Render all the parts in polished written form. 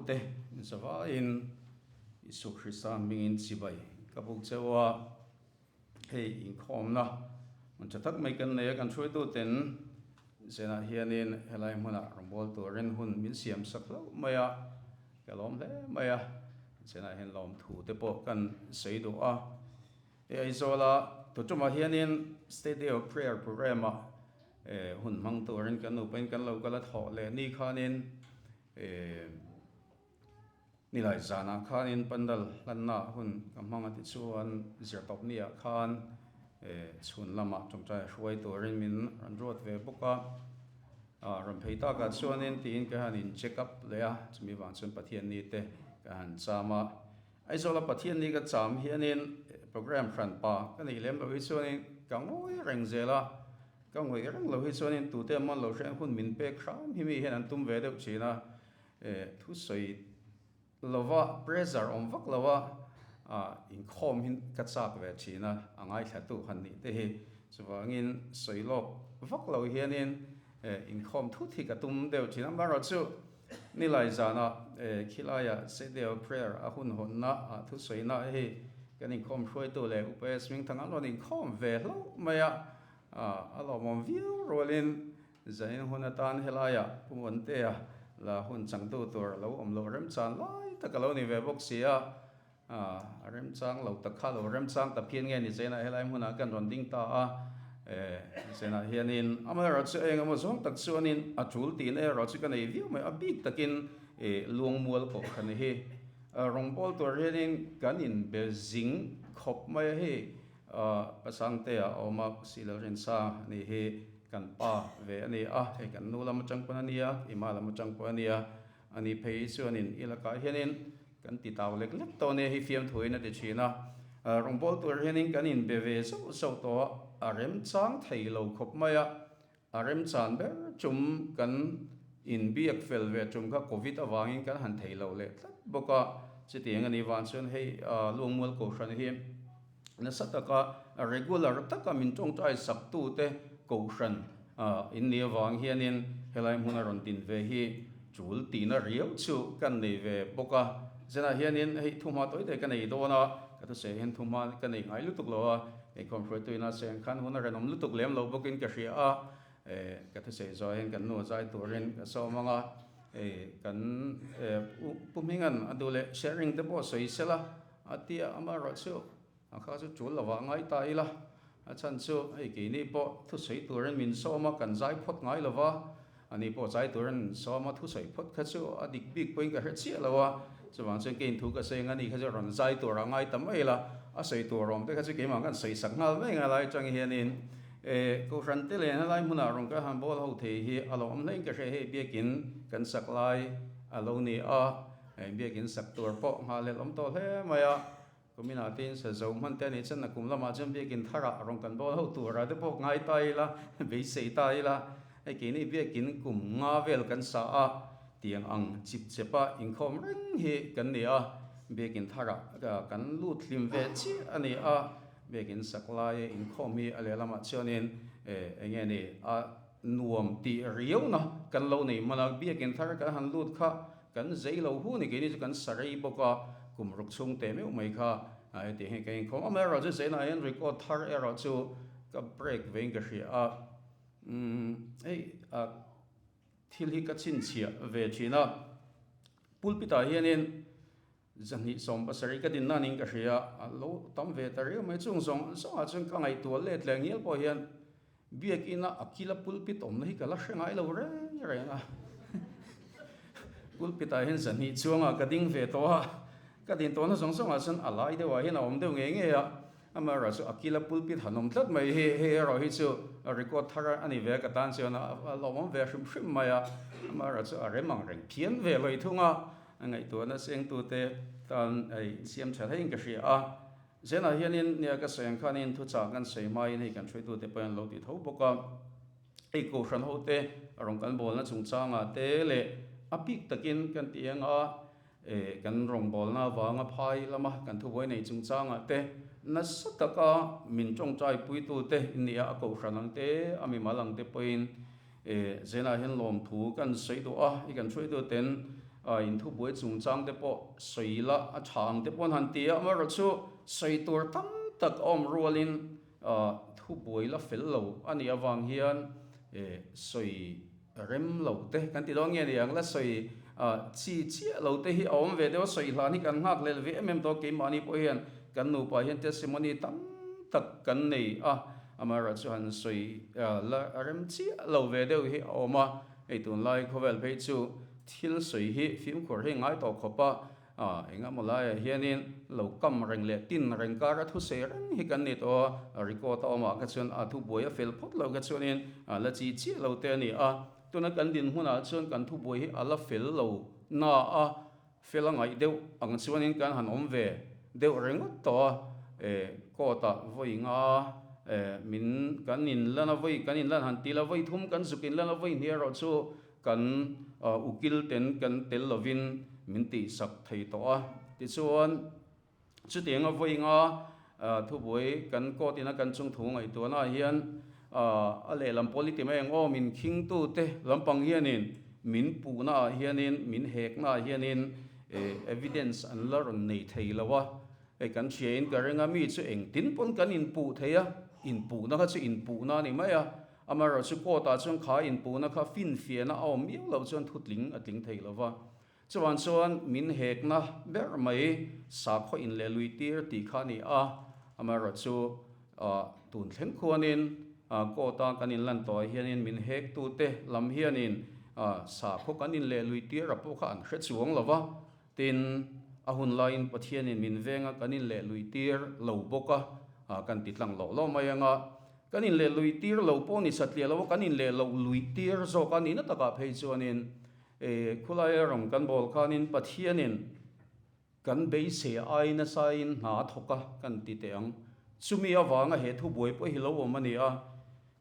te zavaiin Isua Krista hmingin chibai ka buk cheu a, hei inkhawmna hmun tha tak mai kan nei a, kan hruaituten zenah hianin helai hmunah rawngbâwl turin hun min siam sak hlauh mai a, ka lawm hle mai a, zenah hian lawmthu te pawh kan sawi duh a. Hei Aizawla tuṭumah hianin State Day of Prayer programme-ah hun hmang turin kan nupain kan lo kal a thawh leh ni khanin nilai zanah khanin pandal hlanna hun ka hmang a tichuan zirtawp niah khan chhun lamah tawngtai hruai turin min rawn ruat ve bawk a. Rawn phei takah chuanin tiin ka han in check up leh a, chumi vang chuan Pathianni te ka han cham a. Aizawla Pathian ni ka cham hianin program hran pa ka neih lem loh hi chuanin ka ngawi reng zel a, ka ngawih reng loh hi chuanin tute a man lo hriat hun min pek hram hi mi hian an tum ve deuh thin a, thusawi lova pressure awm vak lo a inkhawm hi ka chak ve thin a, a ngaithlatu han nih te hi chuvangin sawi lawk vak lo hianin inkhawm thut hi ka tum deuh thin a, amaherawhchu Nilai zanah khilaiah Sedeo Prayer a hun hawnna ah thusawiina hei kan inkhawm hruaitu leh UPS Hmingthang an rawn inkhawm ve hlauh mai a, a lawmawm viau rualin zanin hun atan helaiah Pu Muantea la hun changtu tur a lo awm loh remchan lai tak a lo ni ve bawk si a, A remchang lo tak kha lo remchang ta phian nge ni Zenah helai hmunah kan rawn ding ta a, Zenah hianin amaherawh chu eng emaw zawng tak chuanin a tul tiin erawh chu ka nei viau mai a bik takin Luangmual kohhran hi rawngbâwl tur hianin kan inbe zing khawp mai a hei Pasangtea a awm a Silalrinsa a nih hi kan pa ve a ni a, hei kan nu lam atang pawn a nia, Ima lam atang pawh a nia, a ni phei chuanin i lakah hianin Kan ti tau lek lek tawh nia hi fiamthuin a ti thin a. Rawngbâwl tur hianin kan inbe ve zauh zauh tawh a, a remchang thei lo khawp mai a. A remchan ber tum kan inbiak fel ve tum kha Covid avangin kan han thei lo leh tlat bawk a. Chutiang a nih vang chuan hei Luangmual Kohhran hi nasa taka regular taka min tawngtai saktute Kohhran in nih avang hianin helai hmuna rawn din ve hi Chul tihna riau chu kan nei ve bawk a, zenah hianin hei thuhma tawi te ka nei dawn a, ka thusawi hian thuhma ka nei ngai lutuk lo a, inkhawm hruaituina seng khan hun a renawm lutuk lem lo bawkin ka hria a, ka thusawi zawh hian kan nu zai turin ka sawm ang a, kan Pu Hminga'n a duh leh sharing te pawh sawi sela a tia amaherawhchu a kha chu chul lovah ngai ta ila, a chhan chu hei keini pawh thusawi turin min sawm a, kan zai phawt ngai lova, ani pawh zai turin min sawm a, thusawi phawt kha chu a dik bik pawhin ka hre chiah lo a, chuvang chuan keiin thu ka sawi ang ani kha chu rawn zai tur a ngai ta mai la, a sawi tur awm te kha chu keimah khan sawi sak nghal mai ang a lai atang hianin eh Kohhran te leh helai hmunah rawn ka han bawl ho thei hi a lo awm hlein ka hria hei biakin kan sak lai a lo ni a, biakin sak tur pawh nghahhlelh awm tawh hle mai a. Kuminah te in sa zo hman te a nih chuan a kum lamah chuan biakin tharah rawn kan bawl ho turah te pawh ngai ta ila, beisei ta ila, hei keini biakin kum nga vel kan sa a, tiang ang chip chepa inkhawm reng hi kan ni a, biakin tharah kan lut hlim ve chiah a ni a, biakin sak lai inkhawm hi a lehlamah chuanin eng nge ni a nuam tih riauna kan lo nei hman a, biakin thar kan han lut kha Kan zei lo hu ni keini chu kan sa rei bawk a, kum ruk chhung teh meuh mai kha heti hi ka inkhawm. Amaherawh chu zeinah hian record thar erawh chu ka break vein ka hria a, umm hei thil hi ka chhinchhiah ve thin a, pulpit ah hianin zahnih 70 ka din nanin ka hria a, lo tam ve ta riau mai. Chung zawng zawngah chuan ka ngaihtuah let leh ngial pawh hian Biakina a kila pulpit awmna hi ka la hre ngai lo reng reng a. Pulpit ah hian zahnih chuangah ka ding ve tawh a, ka din tawhna zawng zawngah chuan a lai deuhah hian a awm deuh ngei ngei a. Amaherawh chu a kila pulpit han awm tlat mai hi, hei erawh hi chu record thar a ni ve a, ka tan chuan a lawmawm ve hrim hrim mai a. Amaherawh chu a rem ang reng phian ve lawih thung a, a ngaihtuahna sengtute tan hei insiam tha hlein ka hria a. Zenah hianin nia ka sawi ang khanin thuchah kan sawi hmain hei kan hruaitute pawhin an lo ti tho bawk a, hei Kohhran hote rawn kan bawlna chungchangah te leh a bik takin kan ti eng a, kan rawngbawlna avanga phai lama kan thubuai nei chungchangah te nasa taka min tawngtai puitute nia a Kohhran ang te a mimal ang te pawhin Zenah hian lawmthu kan sawi duh a, hei kan hruaituten. In thubuai chungchang te pawh sawi la a tha ang te pawh an han ti a, amaherawhchu sawi tur tam tak a awm rualin thubuai la fel lo a nih avang hian sawi rem lo te kan ti dawn nge ni ang la sawi chi chiah lo te hi a awm ve deuh a, sawi hlan hi kan nghak lel ve em em tawh a, keimahni pawh hian kan nupa hian testimony tam tak kan nei a, amaherawhchu han sawi la rem chiah lo ve deuh hi a awm a. Hei tunlai khawvel phei chu thil sawi hi fimkhur hi ngai tawh khawp a, eng emaw laiah hianin lo kam reng leh tin reng kara thusei reng hi kan ni tawh a, record a awmah kha chuan a thubuai a fel phawt lo kha chuanin la chi chiah lo te a ni a, tuna kan dinhmunah chuan kan thubuai hi a la fel lo na a, fel a ngaih deuh ang chuanin kan han awm ve deuh ringawt tawh a, court-ah vawi nga min kan inlan a vawi kan inlan han ti la vawi thum kan zuk inlan a vawi hnih erawh chu kan ukil ten kan tel lovin min tihsak thei tawh a, tichuan Chutianga vawiinga thubuai kan court ina kan chung thu ngaihtuahna ah hian a lehlam pawl i ti mai ang aw, min khingtute lampang hianin min puhna ah hianin min hekna ah hianin evidence an la rawn nei thei lo a, hei kan hriain ka ring a, mi chu engtin pawn kan inpuh thei a, inpuhna kha chu inpuhna a ni mai a, amaherawhchu court ah chuan kha inpuhna kha finfiahna a awm miau loh chuan thutling a tling thei lo va. Chuan chuan min hekna ber mai sakhaw in leh lui tir tih kha a ni a, amaherawhchu tun thleng khuanin court a kan inlan tawh ah hianin min hektute lam hianin sakhaw kan in leh lui tir a pawh kha an hre chuang lo va, tin a hun laiin Pathianin min venga kan in leh lui tir lo bawk a, kan ti tlang loh loh mai anga kan in leh lui tir lo pawh ni satliah lo a, kan in leh loh lui tir zawk a nihna takah phei chuanin E, khulaia rawng kan bawl khanin Pathianin kan beisei ai nasain hna a thawk a kan ti teh ang. Chumi avanga he thubuai pawh hi lo awm a ni a.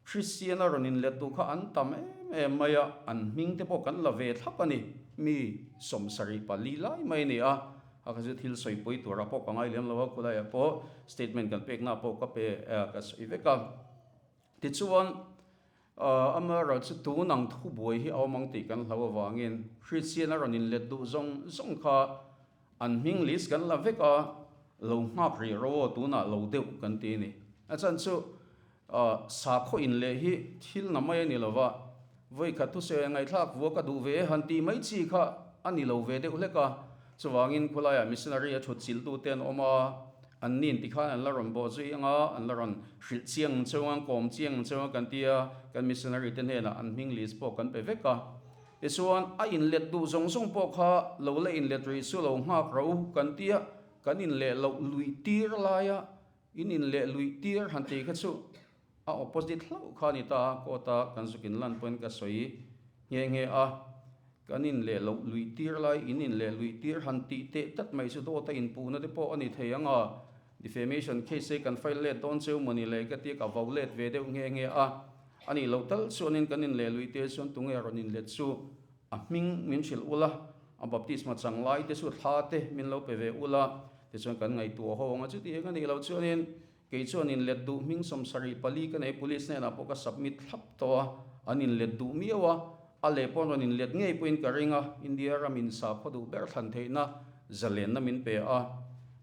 Kristiana rawn inlet duh kha an tam em em mai a, an hming te pawh kan la ve thlap a ni. Mi 74 lai mai a ni a, a kha chu thil sawipui turah pawh ka ngai lem lo a, khulaiah pawh statement kan pekna pawh ka pe, ka sawi vek a. Tichuan, Amaherawhchu chu tun ang thubuai hi a awm ang tih kan hlau avangin Kristian a rawn inlet duh zawng zawng kha an hming list kan la vek a, lo nghak rih ro aw tunah lo deuh kan ti a ni. A chhan chu sakhaw inleh hi thil na mai a ni lova, vawikhat thusawi ngaihthlak vua ka duh ve e han tih mai chi kha a ni lo ve deuh hlek a, chuvangin khawlaiah missionary a thut chilhtute an awm a, An nin ti khan an la rawn bawh zui ang a, an la rawn hrilh chiang ang cheu ang, kawm chiang ang cheu ang kan ti a, kan missionary te hnenah an hming list pawh kan pe vek a. Tichuan, a inlet duh zawng zawng pawh kha lo la inlet rih chu lo nghak ro kan ti a, kan inleh loh luih tir laia in inleh luih tir han tih kha chu a opposite hlauh kha a ni ta a, court a kan zuk inlan pawhin ka sawi nghe nghe a. Kan in leh loh luih tir lai, in in leh luih tir han tih teh tlat mai chu dawt a inpuhna te pawh a ni thei ang a, defamation case hi kan file let dawn cheu mawni le ka tia ka vau let ve deuh nghe nghe a, a nih loh tal chuanin kan in leh luih tir chuan tunge rawn in let chu a hming min hrilh ula, a baptisma chang lai te chu thla te min lo pe ve ula tichuan kan ngaihtuah ho ang a, chutiang a nih loh chuanin Kei chuan inlet duh hming 74 ka nei, police hnenah pawh ka submit thlap tawh a, an inlet duh miau a, a leh pawh an rawn inlet ngei pawhin ka ring a, India ram in sakhaw duh ber thlan theihna zalenna min pe a.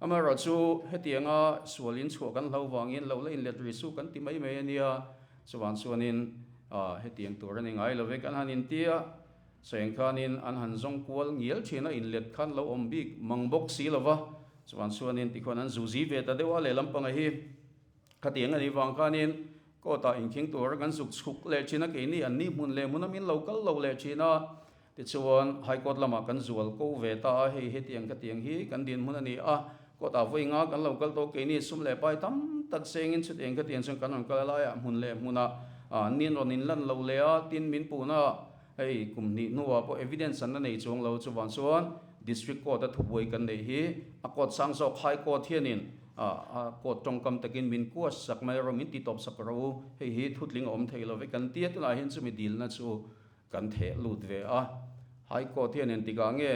Amaherawhchu hetianga sual in chhuah kan hlo vangin lo la inlet ri su kan ti mai mai a nia, chuvang chuanin hetiang tur a ni ngai lo ve kan han inti a, Cheng khanin an han zawng kual ngial thin a, inlet khan lo awm bik mang bawk si lo va, chuan chuanin tikhuan an zuzi ve ta deuh a, lehlam panga hi khatiang a nih vang khanin court ah inkhing tur kan zuk chhuk leh thin a, keini an ni hmun leh hmun a min lo kal lo leh thin a, tichuan High Court lamah kan zual ko ve ta a, hei hetiang khatiang hi kan dinhmun a ni a, court ah vawi nga kan lo kal tawh, keini sum leh pai tam tak sengin chutiang khatiang chuan kan rawn kal a laiah hmun leh hmunah an ni rawn inlan lo leh a, tin min puhna Hei kum hnih hnuah pawh evidence an la nei chuang lo, chuvang chuan District Court a thubuai kan neih hi a court sang zawk High Court hianin a court tawngkam takin min kuat sak mai rawh, min ti tawp sak rawh u, hei hi thutling a awm thei lo ve kan tia tunah hian chumi dilna chu kan theh lut ve a. High Court hian engtikah nge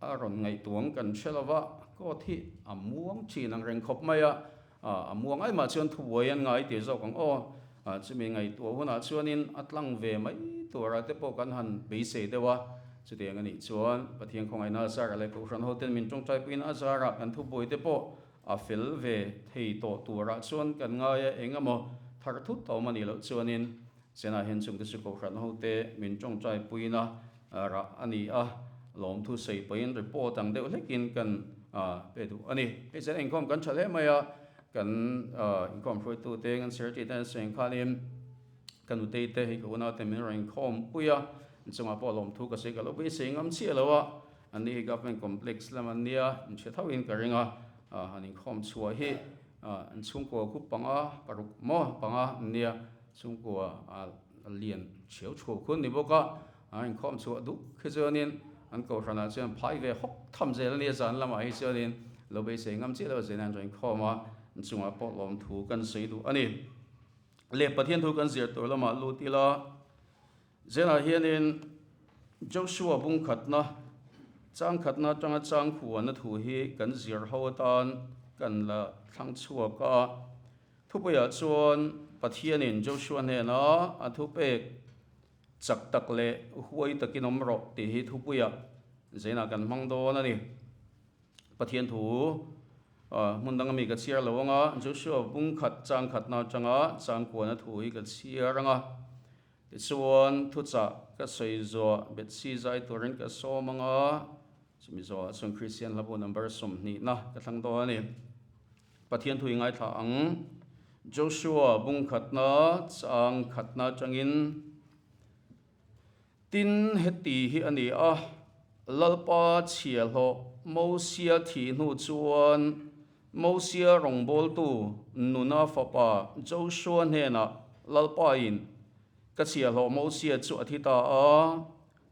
a rawn ngaihtuang kan hre lo va, court hi a muang thin ang reng khawp mai a, A muang ai mah chuan thubuai an ngai tih zawk ang aw. Chumi ngaihtuah hunah chuanin a tlang ve mai turah te pawh kan han beisei deuh a. Chutiang a nih chuan Pathian khawngaihna a zarah leh Kohhran hoten min tawngtaipuina a zarah kan thubuaite pawh a fel ve thei tawh turah chuan kan ngai a, eng emaw thar thut a awm a nih loh chuanin Chenah hian chungte chu Kohhran hote min tawngtaipuina rah a ni a, lawmthu sawi pahin report ang deuh hlekin kan pe duh a ni. Hei chuan inkhawm kan tha hle mai a, kan inkhawm hruaitute kan secretary te an sawi ang khanin ka nutei te hei ka unaute min rawn inkhawm pui a, inchungah pawh lawmthu ka sawi ka lo beisei ngam chiah lo a, an ni hi government complex lam an nia, inhre thoin ka ring a, han inkhawm chhuah hi an chhungkua khu panga paruk maw panga an nia, chhungkua a lian chheu chhuau khu an ni bawk a, an inkhawm chhuah duh khi chuanin an kohhranah chuan phai ve hawk tham zel a nia zan lamah hi chuanin lo beisei ngam chiah lo zel an rawn inkhawm a, inchungah pawh lawmthu kan sawi duh a ni. Leh Pathian thu kan zir tur lamah lut ila, Zelah hianin Joshua bungkhatna, changkhatna atanga changkhuana thu hi kan zir ho atan kan la thlang chhuak a. Thupuiah chuan Pathianin Joshua hnena a thupek chak tak leh huai takin awm rawh tih hi thupuiah Zeinah kan hmang dawn a ni. Pathian thu hmun danga mi ka chhiar lo anga Joshua bungkhat changkhatna atanga changkuana thu hi ka chhiar anga tichuan thuchah ka sawi zuah Bethsy zai turin ka sawm anga chumi zawhah chuan Kristian hlabu number 20na ka thlang dawn a ni. Pathian thu i ngaithla ang Joshua bungkhatna changkhatna atangin Tin, heti hi a ni a, Lalpa chhiahhlawh Mosia thih hnu chuan Mosia rawngbawltu Nuna fapa Joshua hnenah Lalpain, Ka chhiahhlawh Mosia chu a thi ta a,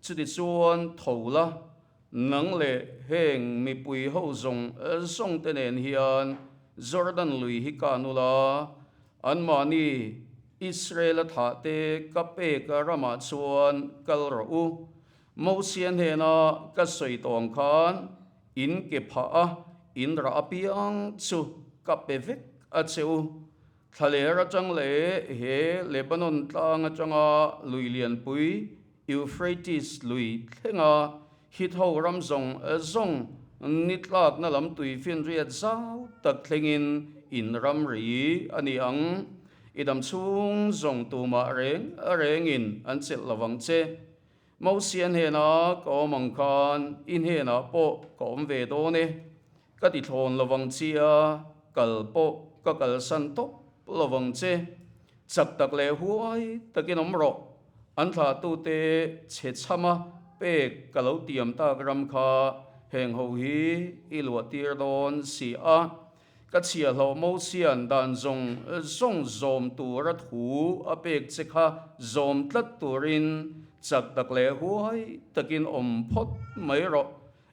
chutichuan tho la, nang leh heng mipui ho zawng zawngte nen hian Jordan lui hi kan ula, Anmahni Israel-a thahte ka pek ramah chuan kal rawh u. Mosia hnena ka sawi tawh ang khan in ke phah a, in rah apiang chu ka pe vek a che u. Thlaler atang leh he Lebanon tlang atanga lui lianpui Euphrates lui thlenga Hitho ram zawng zawng ni tlakna lam tui finriat zau tak thlengin in ram ri a ni ang. I dam chhung zawng tumah reng rengin an chelh lo vang che. Mosia hnena ka awm ang khan i hnenah pawh ka awm ve dawn e. Ka ti thlawn lo vang chia, kal pawh ka kalsan tawp lo vang che. Chak tak leh huai takin awm rawh. An thlahtute chhe chhama pek ka lo tiam tak ram kha heng ho hi i luah tir dawn si a. Ka chhiahhlawh Mosia'n dan zawng zawng zawm tura thu a pek che kha zawm tlat turin chak tak leh huai takin awm phawt mai rawh.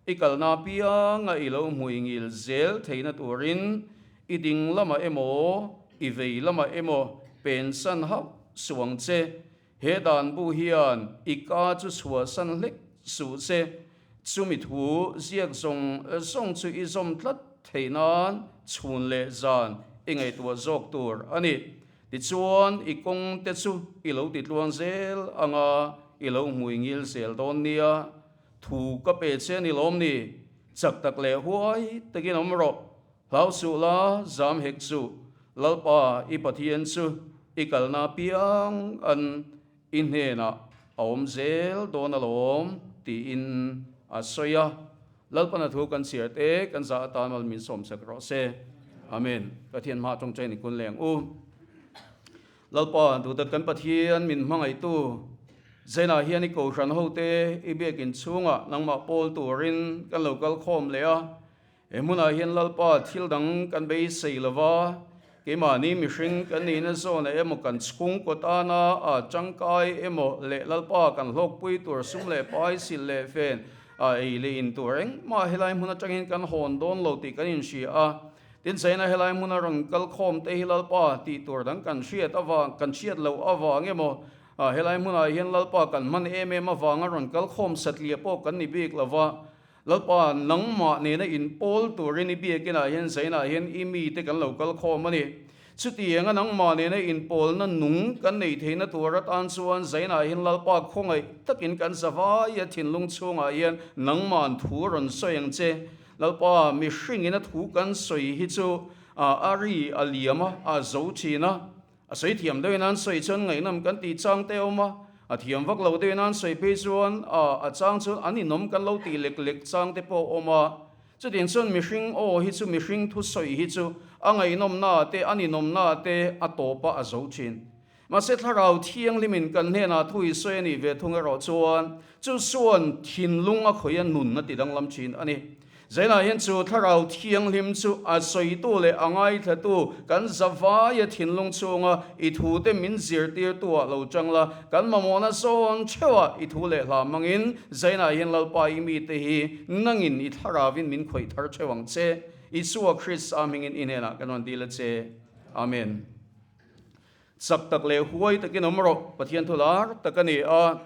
I kalna apianga i lo hmuingil zel theihna turin i ding lamah emaw, i vei lamah emaw pensan hauh suh ang che. He dan bu hian i ka chu chhuahsan hlek suh che. Chumi thu ziak zawng zawng chu i zawm tlat theih nan chhun leh zan i ngaihtuah zawk tur a ni. Tichuan i kawng te chu i lo titluang zel anga i lo hmuingil zel dawn nia. Thu ka pe che ni lawm ni? Chak tak leh huai takin awm rawh. Hlau suh la, zam hek suh. Lalpa i Pathian chu i kalna piang an i hnenah a awm zel dawn alawm, tiin a sawi a. Lalpana thu kan chhiar te kan zah atan mal min sawmsak rawh se. Amen. Pathian hma tawngtai ni kun leng u. Lalpa, duhtak kan Pathian min hmangaihtu, Zainah hian i kohhran hote i biakin chhungah nangmah pawl turin kan lo kal khawm leh a. He hmunah hian Lalpa thil dang kan beisei lo va, keimahni mihring kan nihna zawnah emaw kan chhungkaw tana a tangkai emaw leh Lalpa kan hlawkpui tur sum leh pai silh leh fen a ei leh in tur engmah helai hmun atangin kan hawn dawn lo tih kan inhria a. Tin, China helai hmuna rawn kal khawm te hi Lalpa tih tur dang kan hriat avang, kan hriat loh avang emaw, helai hmunah hian Lalpa kan hman em em avanga rawn kal khawm satliah pawh kan ni bik lo va. Lalpa, nangmah nena inpawl turin i biakinah hian China hian i mite kan lo kal khawm a ni. Chutianga nangmah nena inpawlna nung kan nei theihna tur atan chuan Zainah hian Lalpa khawngaih takin kan zavaia thinlung chhungah hian nangmahn thu rawn sawi ang che. Lalpa, mihringin a thu kan sawi hi chu a ri a liam a, a zo thin a. A sawi thiam deuhin an sawi chuan ngaihnawm kan tih chang te a awm a, a thiam vak lo deuhin an sawi phei chuan a chang chuan an inawm kan lo tih lek lek chang te pawh a awm a. Chutiang chuan mihring aw hi chu mihring thusawi hi chu a ngaihnawmna te a ninawmna te a tawp a a zo thin. Mahse thlarau thianghlimin kan hnenah thu i sawi a nih ve thung erawh chuan chu chuan thinlung a khawih a nun a ti danglam thin a ni. Zainah hian chu thlarau thianghlim chu a sawitu leh a ngaithlatu kan zavaia thinlung chhunga i thute min zirtirtu-ah lo chang la, kan mamawhna zawn theuhah i thu leh hla hmangin Zainah hian Lalpa i mite hi nangin i thlaravin min khawih thar theuh ang che. Isua Krista hmingin i hnenah kan rawn dil a che. Amen. Chak tak leh huai takin awm rawh, Pathian thu lar tak a ni a.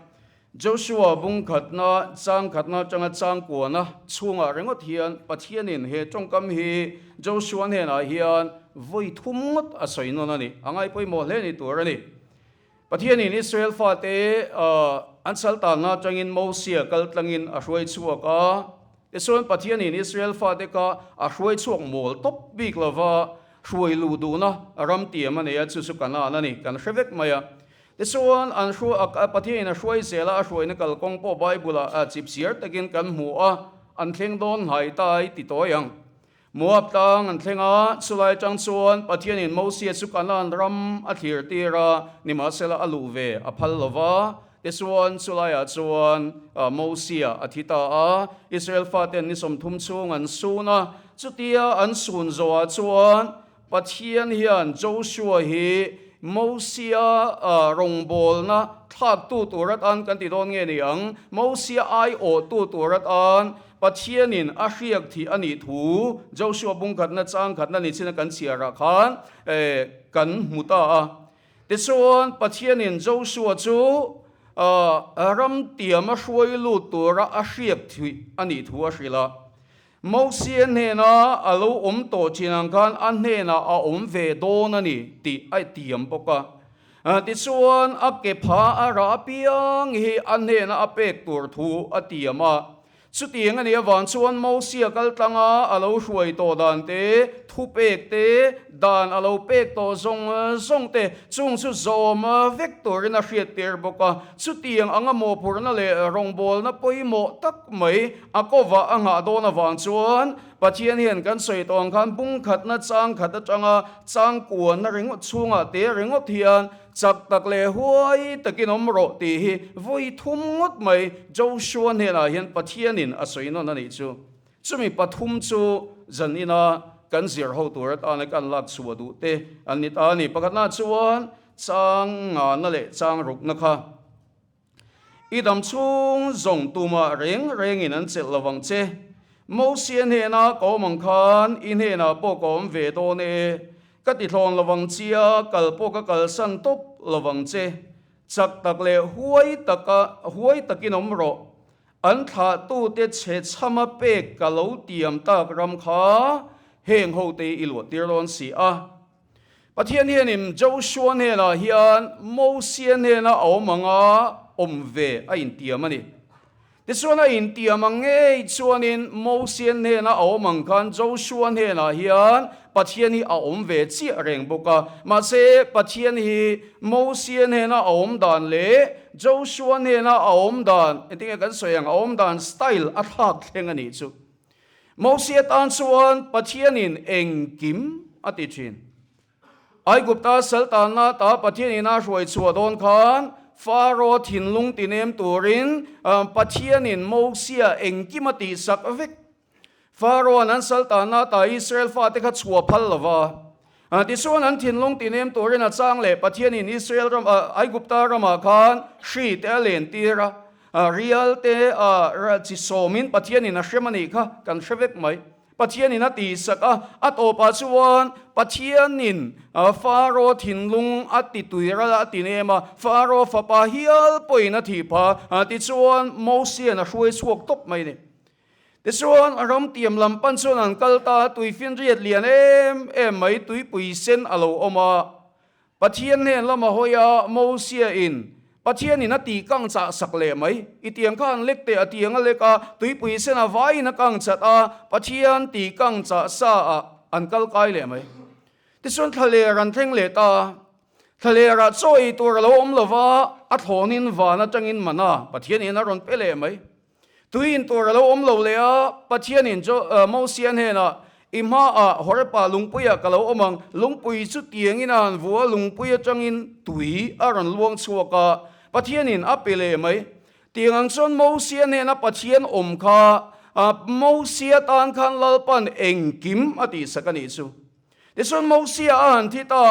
Joshua bung khatna, chang khatna atanga chang kuana chhungah ringawt hian Pathianin he tawngkam hi Joshua hnenah hian vawi thum ngawt a sawi nawn a ni. A ngai pawimawh hle ni tur a ni. Pathianin Israel fate an saltanna atangin Mosia kal tlangin a hruai chhuak a. Tichuan Pathianin Israel fate kha a hruai chhuak mawl tawp bik lova, hruai luh duhna ram tiam a nei a, chu chu Kanaan a ni, kan hre vek mai a. Tichuan an hru a, Pathianin a hruai zel a, a hruaina kalkawng pawh Bible-ah chipchiar takin kan hmu a, an thleng dawn hnai ta i ti tawi ang. Moab tlang an thleng a, chulai atang chuan Pathianin Mosia chu Kanaan ram a thlir tir a, nimahsela a luh ve a phal lo va. Tichuan chulaiah chuan Mosia a thi ta a, Israel faten ni 30 chhung an sun a, chutia an sun zawhah chuan Pathian hian Joshua hi Mosia rawngbawlna thlaktu tur atan kan ti dawn nge ni ang, Mosia aiawhtu tur atan Pathianin a hriak thih a nih thu Joshua bungkhatna changkhatna ni china kan chhiarah khan kan hmu ta a. Tichuan, Pathianin Joshua chu ram tiama hruai lut tura a hriak thih a nih thu a hrilh a. Mosia hnena a lo awm tawh chin ang khan a hnenah a awm ve dawn a ni tih a tiam bawk a. Tichuan, a ke pha a rah apiang hi a hnena a pek tur thu a tiam a. Chutiang a nih avang chuan Mosia kal tlanga a lo hruai tawh dan te, thupek te, dan a lo pek tawh zawng zawng te chung chu zawm vek turin a hriat tir bawk a. Chutiang anga mawhphurhna leh rawngbawlna pawimawh tak mai a kovah a nghah dawn avang chuan Pathian hian kan sawi tawh ang khan bung khatna chang khat atanga chang kuanna ringawt chhungah te ringawt hian Chak tak leh huai takin awm rawh tih hi vawi thum ngawt mai Joshua hnenah hian Pathianin a sawi nawn a nih chu. Chumi pathum chu zan ina kan zir ho tur atana kan lak chhuah duh te an ni ta a ni. Pakhatna chuan chang ngana leh chang rukna kha i dam chhung zawng tumah reng rengin an chelh lovang che. Mosia hnena ka awm ang khan i hnenah pawh ka awm ve dawn e. Ka ti thlawn lovang chia, kal pawh ka kalsan tawp lovang che. Chak tak leh huai taka huai takin awm rawh. An thlahtute chhe chhama pek ka lo tiam tak ram kha heng hote i luah tir dawn si a. Pathian hianin Joshua hnenah hian Mosia hnena a awm anga awm ve a intiam a ni. Tichuan a intiam ang ngei chuanin Mosia hnena a awm ang khan Joshua hnenah hian Pathian hi a awm ve chiah reng bawk a. Mahse Pathian hi Mosia hnena a awm dan leh Joshua hnena a awm dan, engtin nge kan sawi ang, a awm dan style a thlak thleng a nih chu. Mosia tan chuan Pathianin engkim a ti thin. Aigupta saltanna ta Pathianin a hruai chhuah dawn khan Faro thinlung tinem turin Pathianin Mosia engkim a tihsak vek. Faro-a'n an saltanna ta Israel fate kha chhuah phal lo va. Tichuan an thinlung tinem turin a chang leh Pathianin Israel ram, Aigupta ramah khan hri te a len tir a, rial te chi sawmin Pathianin a hrem a nih kha kan hre vek mai. Pathianin a tihsak a, a tawpah chuan Pathianin Faro thinlung a ti tuiral a ti nem a, Faro fapa hial pawhin a thih phah. Tichuan Mosia'n a hruai chhuak tawp mai a ni. Tichuan, ram tiam lam pan chuan an kal ta a, tuifinriat lian em em mai tuipui sen a lo awm a. Pathian hnen lama hawi a, Mosia in Pathianin a tih kang chah sak leh mai. I tiang kha an lek teh a tiang a lek a, tuipui sen a vaiin a kang chat a, Pathian tih kang chah sa ah an kal kai leh mai. Tichuan thlaler an thleng leh ta a, thlalerah chaw ei tur a lo awm lo va, a thlawnin van atangin mana Pathianin a rawn pe leh mai. Tui in tur a lo awm lo leh a, Pathianin Mosia hnenah, I hmaah Horepa lungpuiah ka lo awm ang, lungpui chu tiangin a han vu a, lungpui atangin tui a rawn luang chhuak a, Pathianin a pe leh mai. Tiang ang chuan Mosia hnena Pathian awm kha Mosia tan khan Lalpan engkim a tihsak a nih chu. Tichuan Mosia a han thi ta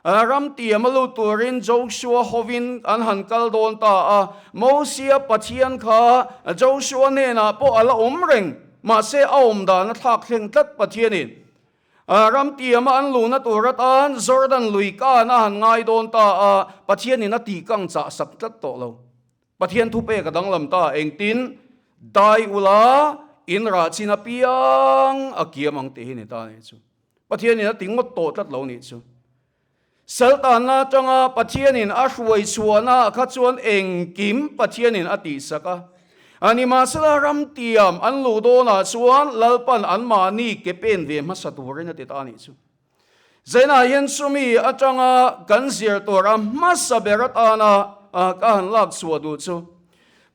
a, ram tiam a lut turin Joshua hovin an han kal dawn ta a. Mosia Pathian kha Joshua hnenah pawh a la awm reng, mahse a awm dan a thlak thleng tlat Pathianin ram tiam a an luhna tur atan Jordan lui kan a han ngai dawn ta a, Pathianin a tihkang chah sak tlat tawh lo. Pathian thupek a danglam ta, engtin dai ula in rah chin apiang a kiam ang tih hi ni ta nih chu. Pathianin a ti ngawt tawh tlat lo nih chu. Saltanna atanga Pathianin a hruai chhuahna kha chuan engkim Pathianin a tihsak a. Nimahsela ram tiam an luh dawnah chuan Lalpan anmahni ke pen ve hmasa turin a ti ta nih chu. Zainah hian chumi atanga kan zir tur a hmasa ber atana ka han lak chhuah duh chu,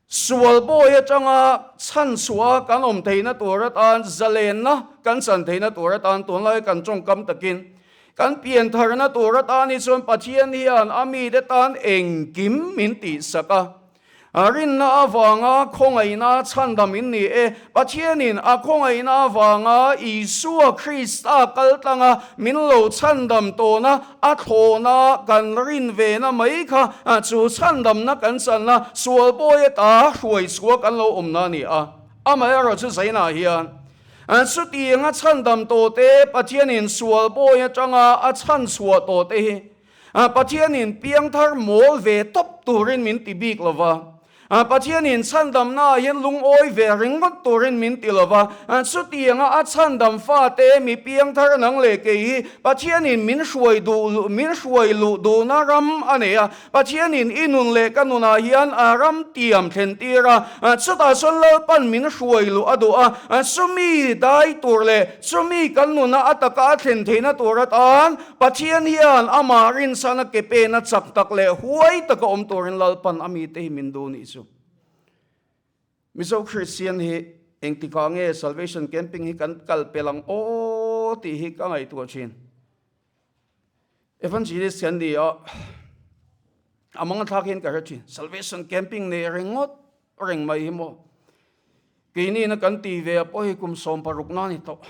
sual bawi atanga chhan chhuah kan awm theihna tur atan, zalenna kan chan theihna tur atan tunlai kan tawngkam takin kan pian tharna tur atan hi chuan Pathian hian a mite tan engkim min tihsak a. A rinna avanga khawngaihna chhandam in ni e. Pathianin a khawngaihna avanga Isua Krista kal tlanga min lo chhandam tawna a thlawhna kan rin vena mai kha chu chhandamna kan channa sual bawi ata hruai chhuah kan lo awmna a ni a. Amaherawhchu zainah hian chutianga chhandam tawhte Pathianin sual bawi atanga a chhanchhuah tawhte hi Pathianin piangthar mawl ve tawp turin min ti bik lo va, Pathianin chhandamnaah hian lungawi ve ringawt turin min ti lo va, chutianga a chhandam fate mi piangthar nang leh kei hi Pathianin min hruai duh min hruai luh duhna ram a nei a, Pathianin i nun leh ka nunah hian a ram tiam thlen tir a, chutah chuan Lalpan min hruai luh a duh a, chumi dai tur leh chumi kan nuna a taka a thlen theihna tur atan Pathian hian amah rinsana ke pena chak tak leh huai taka awm turin Lalpan a mite hi min duh nih chu. Mizo Kristian hi engtikah nge Salvation Camping hi kan kal pel ang aw tih hi ka ngaihtuah thin. Evangelist kan ni a, a mang thlak hian ka hre thin. Salvation Camping nei ringawt reng mai hi maw. Keini na kan ti ve a pawh hi kum 16 na ni tawh.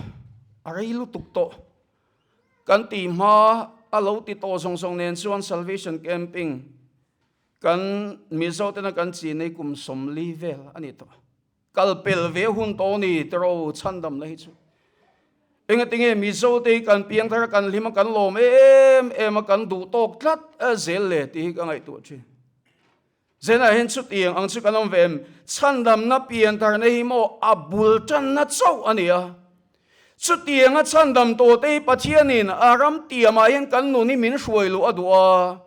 A rei lutuk tawh. Kan tih hma a lo ti tawh zawng zawng nen chuan Salvation Camping kan Mizo tena kan chin hi kum 40 vel a ni tawh. Kal pel ve hun tawh ni tiro chhandam la hi chu. Engatinge Mizo te hi kan piang thar a kan hlim a kan lawm em em a kan duh tawk tlat zel le tih hi ka ngaihtuah thin. Zenah hian chutiang ang chu kan awm ve em? Chhandamna pian tharna hi maw a bul tanna chauh a ni a. Chutianga chhandam tawhte hi Pathianin a ram tiamah hian kan nun hi min hruai luh a duh a.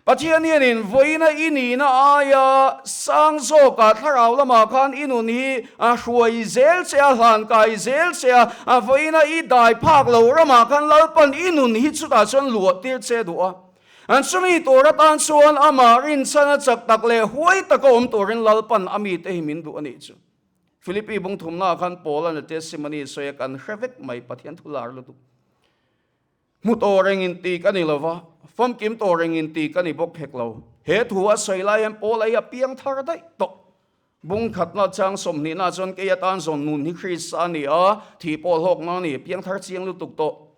Pathian hianin vawiina i nihna aia sang zawkah thlarau lamah khan i nun hi a hruai zel che a, hlan kai zel che a, vawiina i dai phak lo ramah khan Lalpan i nun hi chutah chuan luah tir che a duh a. An chumi tur atan chuan amah rinchhan a chak tak leh huai taka awm turin Lalpan a mite hi min duh a nih chu. Philippi bung thumnaah khan Paul-a'n a testimony sawi a kan hre vek mai, Pathian thu lar lutuk. Hmu tawh reng in ti ka ni lo va, famkim tawh reng in ti ka ni bawk hek lo. He thu a sawi lai hian Paul-a hi a piang thar daih tawh. Bung khatna chang 20na chuan kei atan zawn nun hi Krista a ni a, thih pawh hlawkna a ni, piangthar chiang lutuk tawh.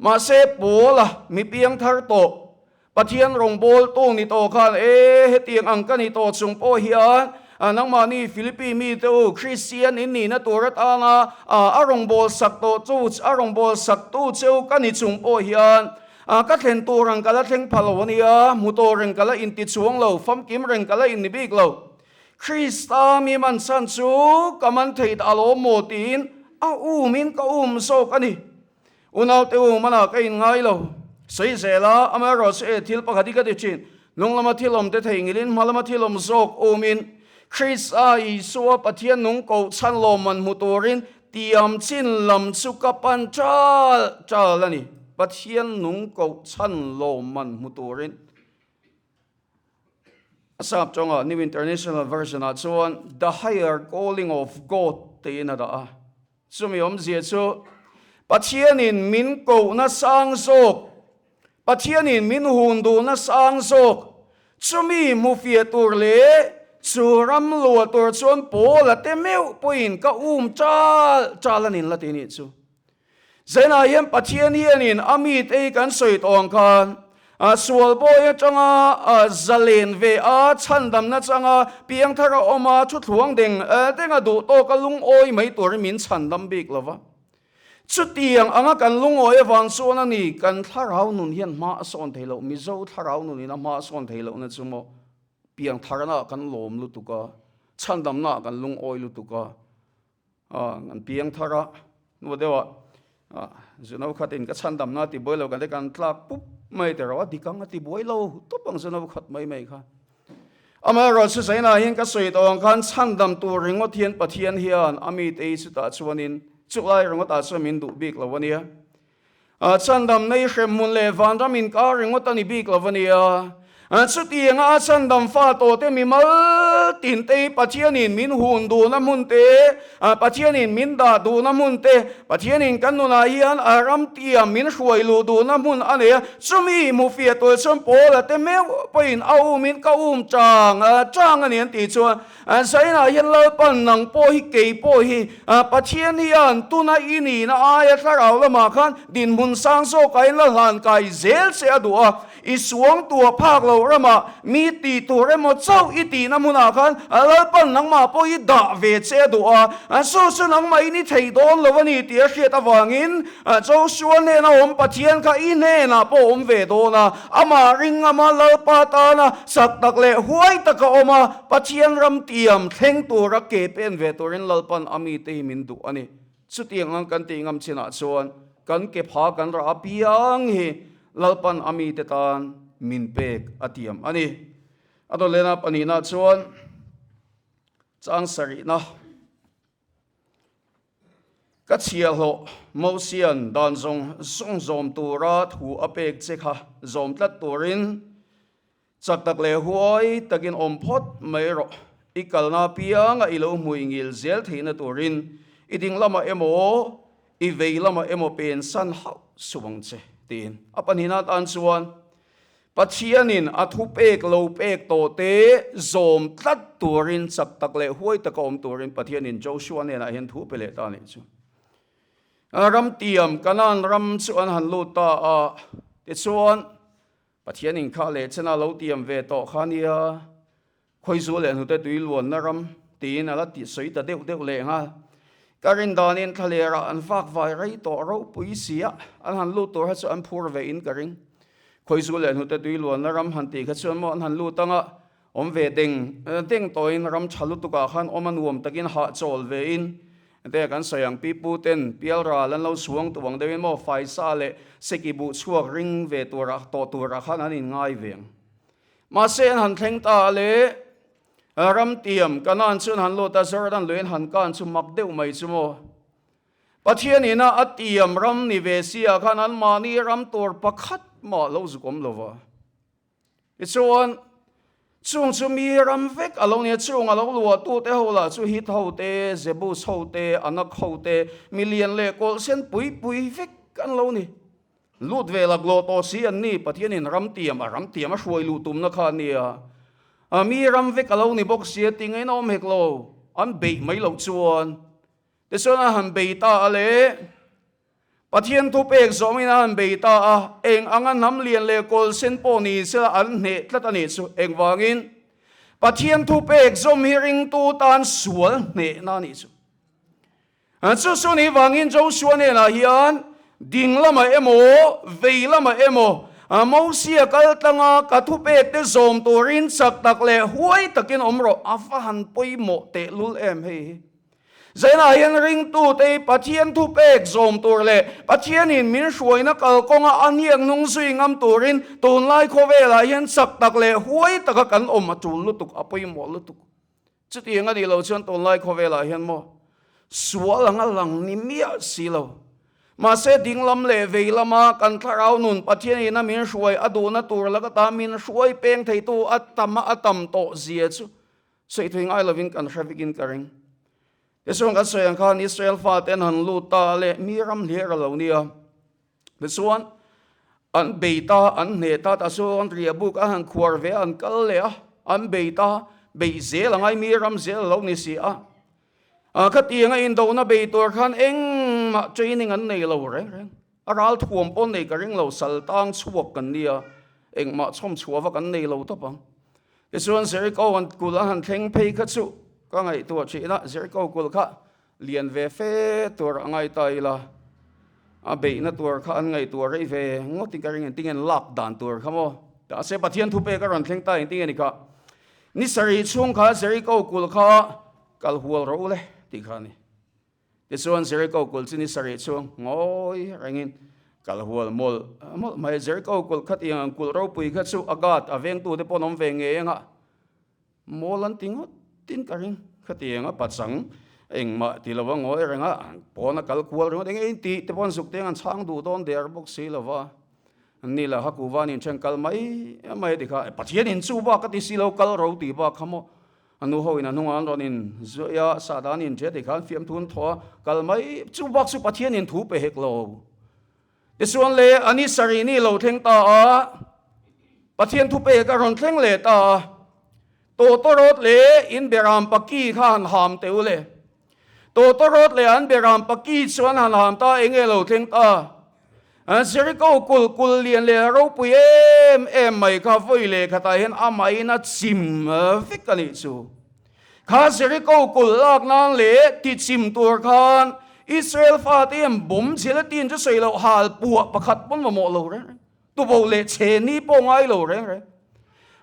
Mahse, Paula mi piangthar tawh, Pathian rawngbawltu ni tawh khan, E, hetiang ang ka ni tawh chung pawh hian, nangmahni Philippi mite u, Kristian in nihna tur atanga a rawngbâwl sak tawh chu, a rawngbâwl saktu cheu ka ni chung pawh hian, ka thlen tur ang ka la thleng pha lo a nia, hmu tawh reng ka la inti chuang lo, famkim reng ka la inni bik lo. Krista mi man chhan chu ka man thei ta alawm maw tiin a umin ka um zawk a ni. Unaute u, manah ka inngai lo. Sawi zel a, amaherawhchu e thil pakhat hi ka ti thin, hnung lama thil awm te theihngilhin hma lama thil awm zawk umin Krista Isua Pathian nung koh chhan lawmman hmu turin tiam chin lam chu ka pan chal chal a ni. Pathian nung koh chhan lawmman hmu turin. A sap tawngah New International Version ah chuan The Higher Calling of God tiin a dah a. Chumi awmzia chu Pathianin min kohna sang zawk, Pathianin min hun duhna sang zawk, chumi hmufiah tur leh chu ram luah tur chuan Paula te meuh pawhin ka um chal chal a nin la ti nih chu. Zenah hian Pathian hianin a mite hi kan sawi tawh ang khan sual bawi atanga zalen ve a, chhandamna changa piangthar a awm a, thutthluang deng denga duh tawka lungawi mai turin min chhandam bik lo va. Chutiang anga kan lungawi avang chuan a ni, kan thlarau nun hian hma a sawn thei loh, Mizo thlarau nunin a hma a sawn thei lohna chu maw piangtharnaah kan lawm lutuk a, chhandamnaah kan lungawi lutuk a. An piang thar a, hnu deuh ah zuno khat in ka chhandam na ti buai lo kan te kan tlak pup mai te ro a dik ang a ti buai lo tawp ang zuno khat mai mai kha. Amaherawh chu zainah hian ka sawi tawh ang khan chhandam tur ringawt hian Pathian hian a mite hi chutah chuanin chulai ringawt ah chuan min duh bik lo a nia. Chhandam nei hremhmun leh vanram inkar ringawt a ni bik lo a nia. Chutianga a chhandam fa tawhte mi mal tinte Pathianin min hun duhna hmun te, Pathianin min dah duhna hmun te, Pathianin kan nunah hian a ram tiam min hruai luh duhna hmun a nei a. Chumi hmufiah tur chuan Paula te meuh pawhin a umin ka um chang chang a ni an tih chuan Zainah hian Lalpan nang pawh hi kei pawh hi Pathian hian tuna i nihna aia thlarau lamah khan dinhmun sang zawkah in la hlan kai zel che a duh a, i suang tuah phak loh ramah mi tih tur emaw chauh i tihna hmunah khan Lalpan nangmah pawh hi dah ve che a duh a, chu chu nangmah in i thei dawn lo a ni tih a hriat avangin Joshua hnena awm Pathian kha i hnenah pawh awm ve dawn a, amah ring ama Lalpa tana sak tak leh huai taka awm a, Pathian ram tiam thleng tura ke pen ve turin Lalpan a mite hi min duh a ni. Chutiang ang kan tih ngam chinah chuan kan ke pha kan rah apiang hi Lalpan a mite tan min pek a tiam a ni. A dawlena pahnihna chuan chang sarihna. Ka chhiahhlawh Mosian dan zawng zawng zawm tura thu a pek che kha zawm tlat turin chak tak leh huai takin awm phawt mai rawh. I kalna apianga i lo hmui ngil zel theihna turin i ding lamah emaw i vei lamah emaw pensan hauh suh ang che, tiin a pahnihna atan chuan Pathianin a thupek lo pek tawhte zawm tlat turin chak tak leh huai taka awm turin Pathianin Joshua hnenah hian thu pe leh ta a nih chu. Ram tiam Kanaan ram chu an han lut ta a, tichuan Pathianin kha leh chena lo tiam ve tawh kha nia, Khawizu leh hnute tui luanna ram tiin a la ti sawi ta deuh deuh leh nghal. Ka rin danin thlalerah an vak vai rei tawh ropui si a, an han lut tur kha chu an phur ve in ka ring. Khawizu leh hnute tui luanna ram han tih kha chuan maw an han lut anga awm ve deng deng tawhin ram tha lutukah khan awm a nuam takin hahchawl ve in te kan sawi ang pipu ten pialral an lo suang tuh ang deuhin maw faisa leh seki buh chhuak ring ve turah tawh turah khan an inngai ve ang. Mahse an han thleng ta a le, ram tiam Kanaan chu an han lut a, Jordan lui an han kan chu mak deuh mai chu maw. Pathian ina a tiam ram ni ve si ah khan anmahni ram tur pakhat mah lo zuk awm lo va. Tichuan, chung chu mi ram vek a lo nia, chung a lo luah tu te ho lah chu Hit ho te, Jebus ho te, Anak ho te, milian leh kawlhsen pui pui vek an lo ni. Lut ve laklawh tawh si an ni, Pathianin ram tiam a ram tiam a hruai luh tumna kha a nia. A mi ram vek a lo ni bawk sia ti ngaihna awm hek lo, an beih mai loh chuan. Tichuan a han bei ta a le, Pathian thu pek zawngin a han bei ta a, eng anga hnam lian leh kawl sen pawh ni sela an hneh tlat a nih chu. Engvangin? Pathian thu pek zawm hi ringtu tan sual hnehna a nih chu. Chu chu ni vangin Joshua hnenah hian ding lamah emaw, vei lamah emaw, Mosia kal tlanga ka thupekte zawm turin chak tak leh huai takin awm rawh. A va han pawimawh tehlul em hei hi. Zainah hian ringtute Pathian thupek zawm tur leh Pathianin min hruaina kalkawnga a hniak hnung zui ngam turin tunlai khawvelah hian chak tak leh huai taka kan awm a tul lutuk, a pawimawh lutuk. Chutiang a nih loh chuan tunlai khawvelah hian maw sual anga lang ni miah si lo. Mahse dinglam leh vei lama kan thlarau nun Pathianin a min hruai a duhna tur laka ta min hruai peng theitu a tam a tam tawh zia chu Sawi thui ngai lovin kan hre vekin ka ring. Tichuan kan sawi ang khan Israel fate an han lut ta leh mi ram hliar a lo nia. Tichuan an bei ta, an hneh ta, tah chuan riah buk a han khuar ve a, an kal leh a, an bei ta, bei zel a ngai mi ram zel a lo ni si a. Khatianga indona bei tur khan engmah training an nei lo reng reng. A ral thuam pawh nei ka ring lo, sal tang chhuak kan nia, engmah chhawm chhuah vak an nei lo tawp ang. Tichuan Jericho an kulh a han thleng phei kha chu ka ngaihtuah thin a, Jericho kulh kha lian ve fe tur a ngai ta ila, a beihna tur kha an ngaihtuah rei ve ngawt in ka ring, engtin nge an lak dan tur kha maw? Mahse Pathian thupek a rawn thleng ta engtin nge ni kha? Ni sarih chhung kha Jericho kulh kha kal hual rawh u le tih kha a ni. Tichuan Jericho kulh chu ni sarih chu ngawi rengin kal hual mawlh mawlh mai. Jericho kulh kha tiang ang kulh ropui kha chu a guard a vengtute pawh an awm ve ngei anga mawl an ti ngawt tin ka ring. Khatiang a pachang engmah ti lova ngawi renga pawn a kal kual ringawt eng eng tih te pawh an zuk te ang an chhang duh dawn der bawk si lova. Ni la Hakuva nen then kal mai mai ti kha Pathian in chu bak ka ti si lo kal ro tih bak kha maw. A nu ho in a hnungah an rawn in zuaih a, Sahdan in ṭe ti khan fiamthu an thaw a, kal mai chu bak chu Pathian in thu pe hek lo. Tichuan le a ni sarih ni lo thleng ta a, Pathian thu pek a rawn thleng leh ta a, Tawtawrawt leh in beram paki kha han ham teh u le. Tawtawrawt leh an beram paki chu an han ham ta, eng nge lo thleng ta? Jericho kulh kulh lian leh ropui em em mai kha vawi leh khatah hian amahin a chim vek a nih chu. Kha Jericho kulh lak nan leh ti chim tur khan Israel fate hian bawm gelatin chu sawi loh hal puah pakhat pawn mamawh lo reng reng. Tubo leh chhe ni pawh ngai lo reng reng.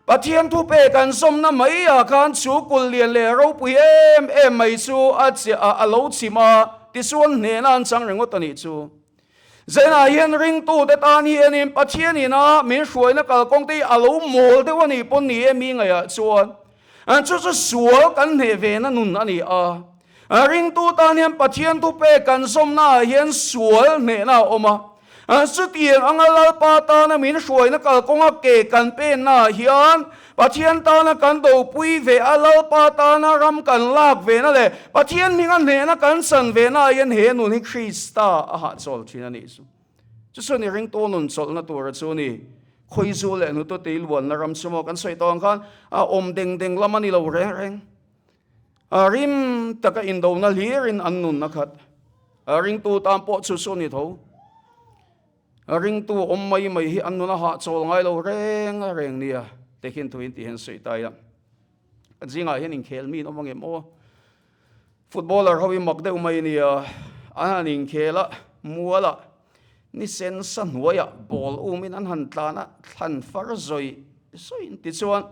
Pathian thu pe kan zawmna mai ah khan chu kulh lian leh ropui em em mai chu a a lo chim a, tichuan hnehna an chang ringawt a nih chu. Zenah hian ringtute tan hianin Pathian ina min hruaina kalkawng te hi a lo mawl deuh a nih pawn ni e mi ngaihah chuan chu chu sual kan hneh vena nun a ni a. Ringtu tan hian Pathian thu pek kan zawmnaah hian sual hnehna a awm a. Chutiang anga Lalpa tana min hruaina kalkawnga ke kan pennaah hian Pathian tana kan dopui ve a, Lalpa tana ram kan lak vena leh Pathian hminga hnehna kan chan venaah hian he nun hi Krista a hahchawl thin a nih chu. Chu chuan i ringtu nun chawlhna tura chu ni. Khawizu leh hnute tui luanna ram chu maw kan sawi tawh ang khan a awm deng deng lam a ni lo reng reng. A rim taka indona hlirin an nun a khat. A ringtu tan pawh chu chu a ni tho. A ringtu awm mai mai hi an nun a hahchawl ngai lo reng a reng nia te khin thuin ti hian sawi ta ila. Kan zingah hian inkhel mi an awm angem aw. Footballer ho hi mak deuh mai nia, an han inkhel a, mualah ni sen sa hnuaiah ball umin an han tlan a, thlan far zawi zawiin tichuan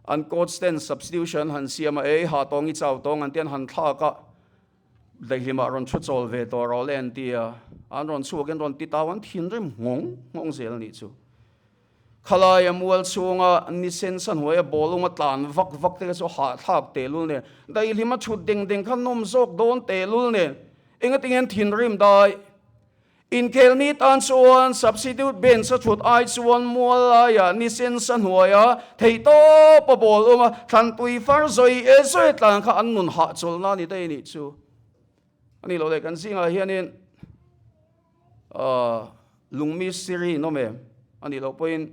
An coach ten substitution han siam a, ei ha tawng i chau tawng an ti an han thlak a, daihlimah rawn thu chawl ve tawh rawh le an ti a, an rawn chhuak in rawn ti tau an thinrim nghawng nghawng zel a nih chu. Khalaia mual chhunga ni sen sa hnuaia ball unga tlan vak vak te kha chu hahthlak tehlul nen, daihlima chhut deng deng kha nawm zawk dawn tehlul nen, engatinge an thinrim dai? Inkhel ni tan chuan substitute bench a thut ai chuan mual laiah ni sen sa hnuaia theihtawp a ball awm a, thlantui far zawi e zawi tlan kha an nun hahchawlhna a ni daih a nih chu. A ni lo le, kan zingah hianin lungmi siri in awm em? A nih loh pawhin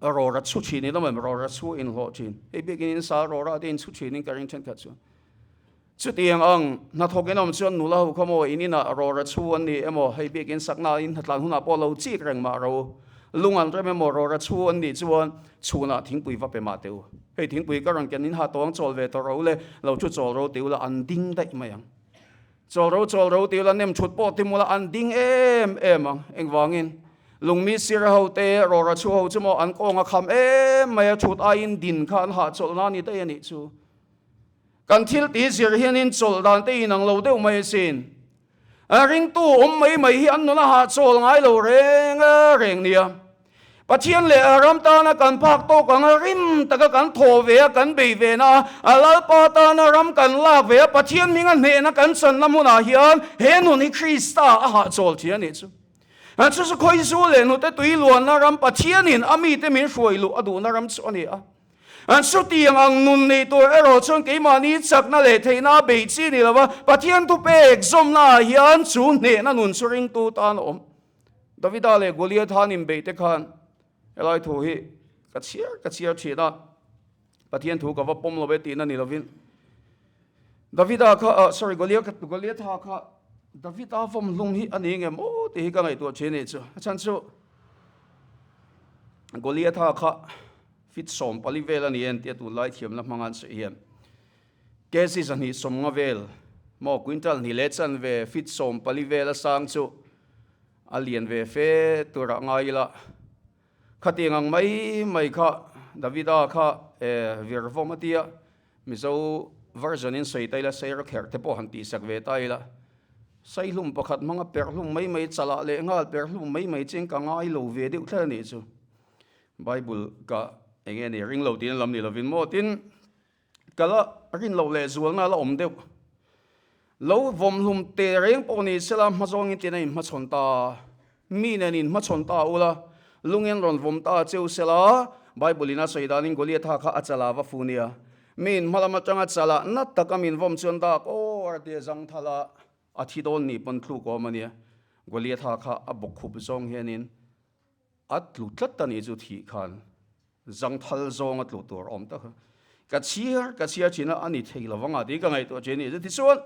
rawra chhu thin in awm em? Rawra chhu inhlawh thin. Hei biakin in sa rawra te in chhu thin in ka ring thenkhat chuan. Chutiang ang, hnathawk in awm chuan nula ho kha maw in inah rawra chhu an ni emaw, hei biakin sakna in hnatlan hunah pawh lo chik reng mah ro. Lung an rem emaw rawra chhu an nih chuan chhunah thingpui va pe mah teh u. Hei thingpui ka rawn ken in ha tawng chawl ve tawh ro le, lo thu chawl ro tih ula an ding daih mai ang. Chawl ro chawl ro tih ula nem thut pawh ti mula an ding em em ang. Engvangin? Lungmi sir ho te, rawra chhu ho chu maw an kawng a kham em mai a, thut aiin din kha an hahchawlh na ni daih a nih chu. Kan thil tih zir hianin chawlh dan te inang lo deuh mai asin. A ringtu awm mai mai hi an nun a hahchawl ngai lo reng reng nia. Pathian leh a ram tana kan phak tawk ang a, rim taka kan thaw ve a, kan bei ve na a, a Lalpa tana ram kan lak ve a, Pathian hminga hnehna kan channa hmunah hian he nun hi Krista a hahchawl thei a nih chu. Chu chu khawizu leh hnute tui luanna ram Pathianin a mite min hruai luh a duhna ram chu a ni a. An chutiang ang nun nei tur erawh chuan keimahni chakna leh theihna a bei chi ni lova, Pathian thupek zawmnaah hian chu hnehna nun chu ringtu tan a awm. Davida leh Goliatha an inbeih te khan helai thu hi ka chhiar ka chhiar thin a, Pathian thu ka va pawm lo e tihna ni lovin Davida kha, sorry, Goliatha kha Davida vawmhlung hi a ni nge maw tih hi ka ngaihtuah thin a nih chu. A chhan chu Goliatha kha Fit 14 vel a ni en tia tunlai thiamna hmanga an sawi hian kg 250 vel maw quintal hnih leh chanve fit 14 vel a sang chu a lian ve fe turah ngai ila khatiang ang mai mai kha Davida kha vir vawm a tia Mizo version in sawi ta ila sei rawk herh te pawh han tihsak ve ta ila Saihlum pakhat hmanga perhlum mai mai chalah leh nghal perhlum mai mai cheng ka ngai lo ve deuh thleng a nih chu. Bible ka eng nge ni ring lo tiin lam ni lovin maw tin ka la rin loh leh zualna la awm deuh lo vawmhlum te reng pawh ni sela hmazawngin tin a inhmachhawn ta mi nen inhmachhawn ta ula lungin rawn vawm ta cheu sela Bible in a sawi danin Goliatha kha a chala va fu nia mi in hmalam atanga chala na taka min vawm chuan dak aw a tia zangthala a thi dawn ni pawn thluk awm ania Goliatha kha a bawkkhup zawng hianin A tlu tlat a nih chu thih khan zangthal zawng a tlu tur awm tak a. Ka chhiar ka chhiar thin a, a ni thei lo vang a tih ka ngaihtuah thin a ni. Tichuan,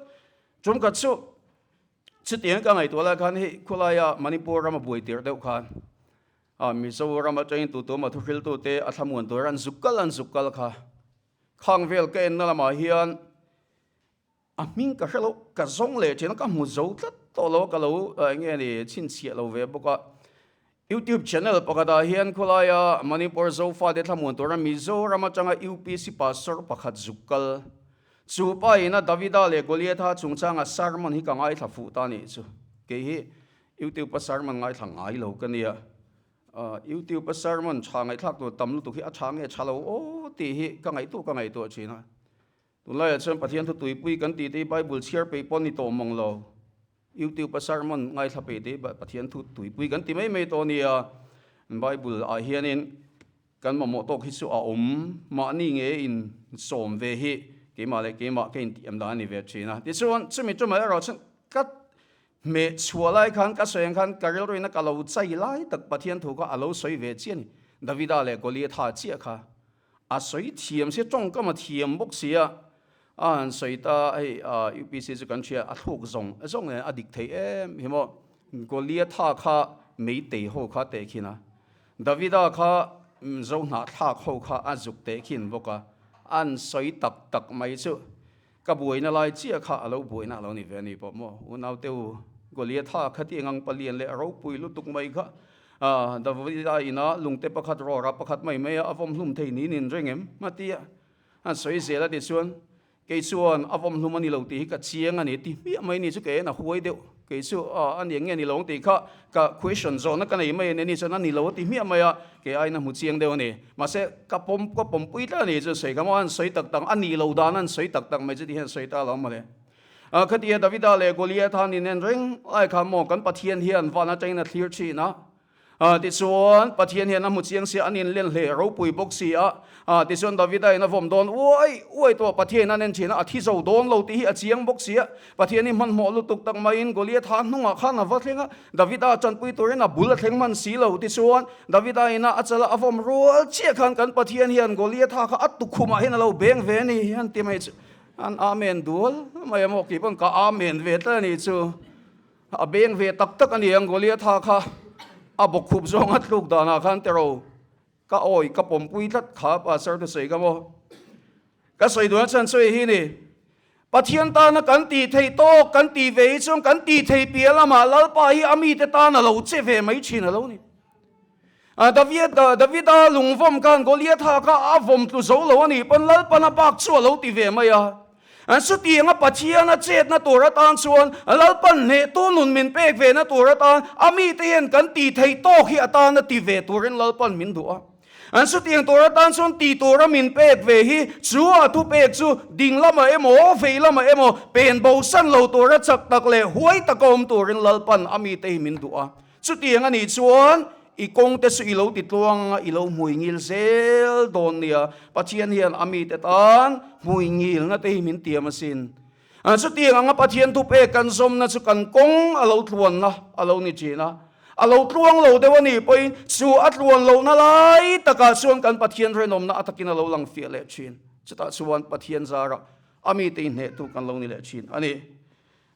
tum khat chu chutiang ka ngaihtuah lai khan hei khawlaia Manipur rama buai tirh deuh khan a Mizoram atangin tutuama thuhriltute a thlamuan tur an zuk kal an zuk kal kha khang vel ka enna lamah hian A hming ka hre lo, ka zawng leh thin a, ka hmu zo tlat tawh lo a, ka lo eng nge ni chhinchhiah lo ve bawk a. YouTube channel pakhatah hian khawlaia Manipur Zofate thlamuan tura Mizoram atanga UPC pastor pakhat zuk kal chu pa ina Davida leh Goliatha chungchanga sermon hi ka ngaithla fuh ta nih chu. Kei hi YouTube a sermon ngaithla ngai lo ka nia. YouTube a sermon tha ngaihthlak tur tam lutuk hi a tha nge tha lo aw tih hi ka ngaihtuah ka ngaihtuah thin a. Tunlaiah chuan Pathian thu tuipui kan tih te hi Bible chhiar peih pawh ni tawh mawng lo. YouTube a sermon ngaithla peih te hi Pathian thu tuipui kan ti mai mai tawh a nia. Bible ah hianin kan mamawh tawk hi chu a awm mahni nge in sawm ve hi keimah leh keimah ka intih em dan a ni ve thin a. Tichuan chumi tumah erawh chuan ka hmeh chhuah lai khan ka sawi ang khan ka rilruin a ka lo chai lai tak Pathian thu kha a lo sawi ve chiah a ni. Davida leh Goliatha chiah kha A sawi thiam sia, tawngkam a thiam bawk sia, a han sawi ta hei UPC chu kan hria, a thluk zawng zawng nen a dik thei em hi maw. Goliatha kha Meitei ho kha teh khin a, Davida kha Zohnahthlak ho kha a zuk teh khin bawk a, an sawi tak tak mai chu ka buaina lai chiah kha a lo buaina a lo ni ve a ni pawh maw. Unaute u, Goliatha kha tih engang palian leh a ropui lutuk mai kha Davida ina lungte pakhat rawra pakhat mai mai a a vawm hlum thei niin in ring em? A ti a. An sawi zel a ti chuan, Kei chuan a vawm hlum a ni lo tih hi ka chiang a ni ti hmiah mai ni chu kei en a huai deuh. Kei chu a ni eng nge ni lo ang tih kha ka question zawhna ka nei mai a ni. Ani chuan a ni lo a ti hmiah mai a, kei aiin a hmu chiang deuh a ni. Mahse ka pawm ka pawmpui tlat a ni chu sawi kha maw an sawi tak tak a ni lo dan an sawi tak tak mai chu ti hian sawi ta lo mawle. Khatia Davida leh Goliatha nin en reng lai kha maw kan Pathian hian van atangin a thlir thin a. Tichuan Pathian hian a hmu chiang sia, an inlen hle ropui bawk si a. Tichuan Davida in a vawm dawn uai uai tawh Pathian an en thin a, a thi zo dawn lo tih hi a chiang bawk si a. Pathian hi hmanhmawh lutuk tak maiin Goliatha hnungah khan a va thleng a, Davida tanpui turin a bul a thleng hman si lo. Tichuan Davida ina a chala a vawm rual chiah khan kan Pathian hian Goliatha kha a tukhumah hian a lo beng ve a ni an ti mai chu. An amen dual mai a maw tih pawn ka amen ve tlat a nih chu. A beng ve tak tak a ni ang Goliatha kha a bawkkhup zawng a tluk danah khan tero ka awi ka pawmpui tlat kha pastor thusawi ka maw. Ka sawi duhna chuan sawi hi ni. Pathian tana kan tih theih tawk kan tih ve hi chuan kan tih theih piah lamah Lalpa hi a mite tan a lo che ve mai thin a lo ni. David, Davida lungvawm khan Goliatha kha a vawm tlu zo lo a nih pawn Lalpan a bak chu a lo ti ve mai a. Chutianga Pathian a chetna tur atan chuan Lalpan hnehtu nun min pek ve na tur atan a mite hian kan tih theih tawk hi atan a ti ve turin Lalpan min duh a. An chutiang tur atan chuan tih tura min pek ve hi chu a thupek chu ding lamah emaw vei lamah emaw pen bosan lo tura chak tak leh huai taka awm turin Lalpan a mite hi min duh a. Chutiang a nih chuan i kawngte chu i lo ti tluang a, i lo hmui ngil zel dawn nia. Pathian hian a mite tan hmui ngilna te hi min tiam asin. Chutiang anga Pathian thupek kan zawmna chu kan kawng a lo tluanna a lo ni thin a. A lo tluang lo deuh a nih pawhin chu a tluan lohna lai takah chuan kan Pathian rinawmna a takin a lo lang fiah leh thin. Chutah chuan Pathian zarah a mite inhnehtu kan lo ni leh thin a ni.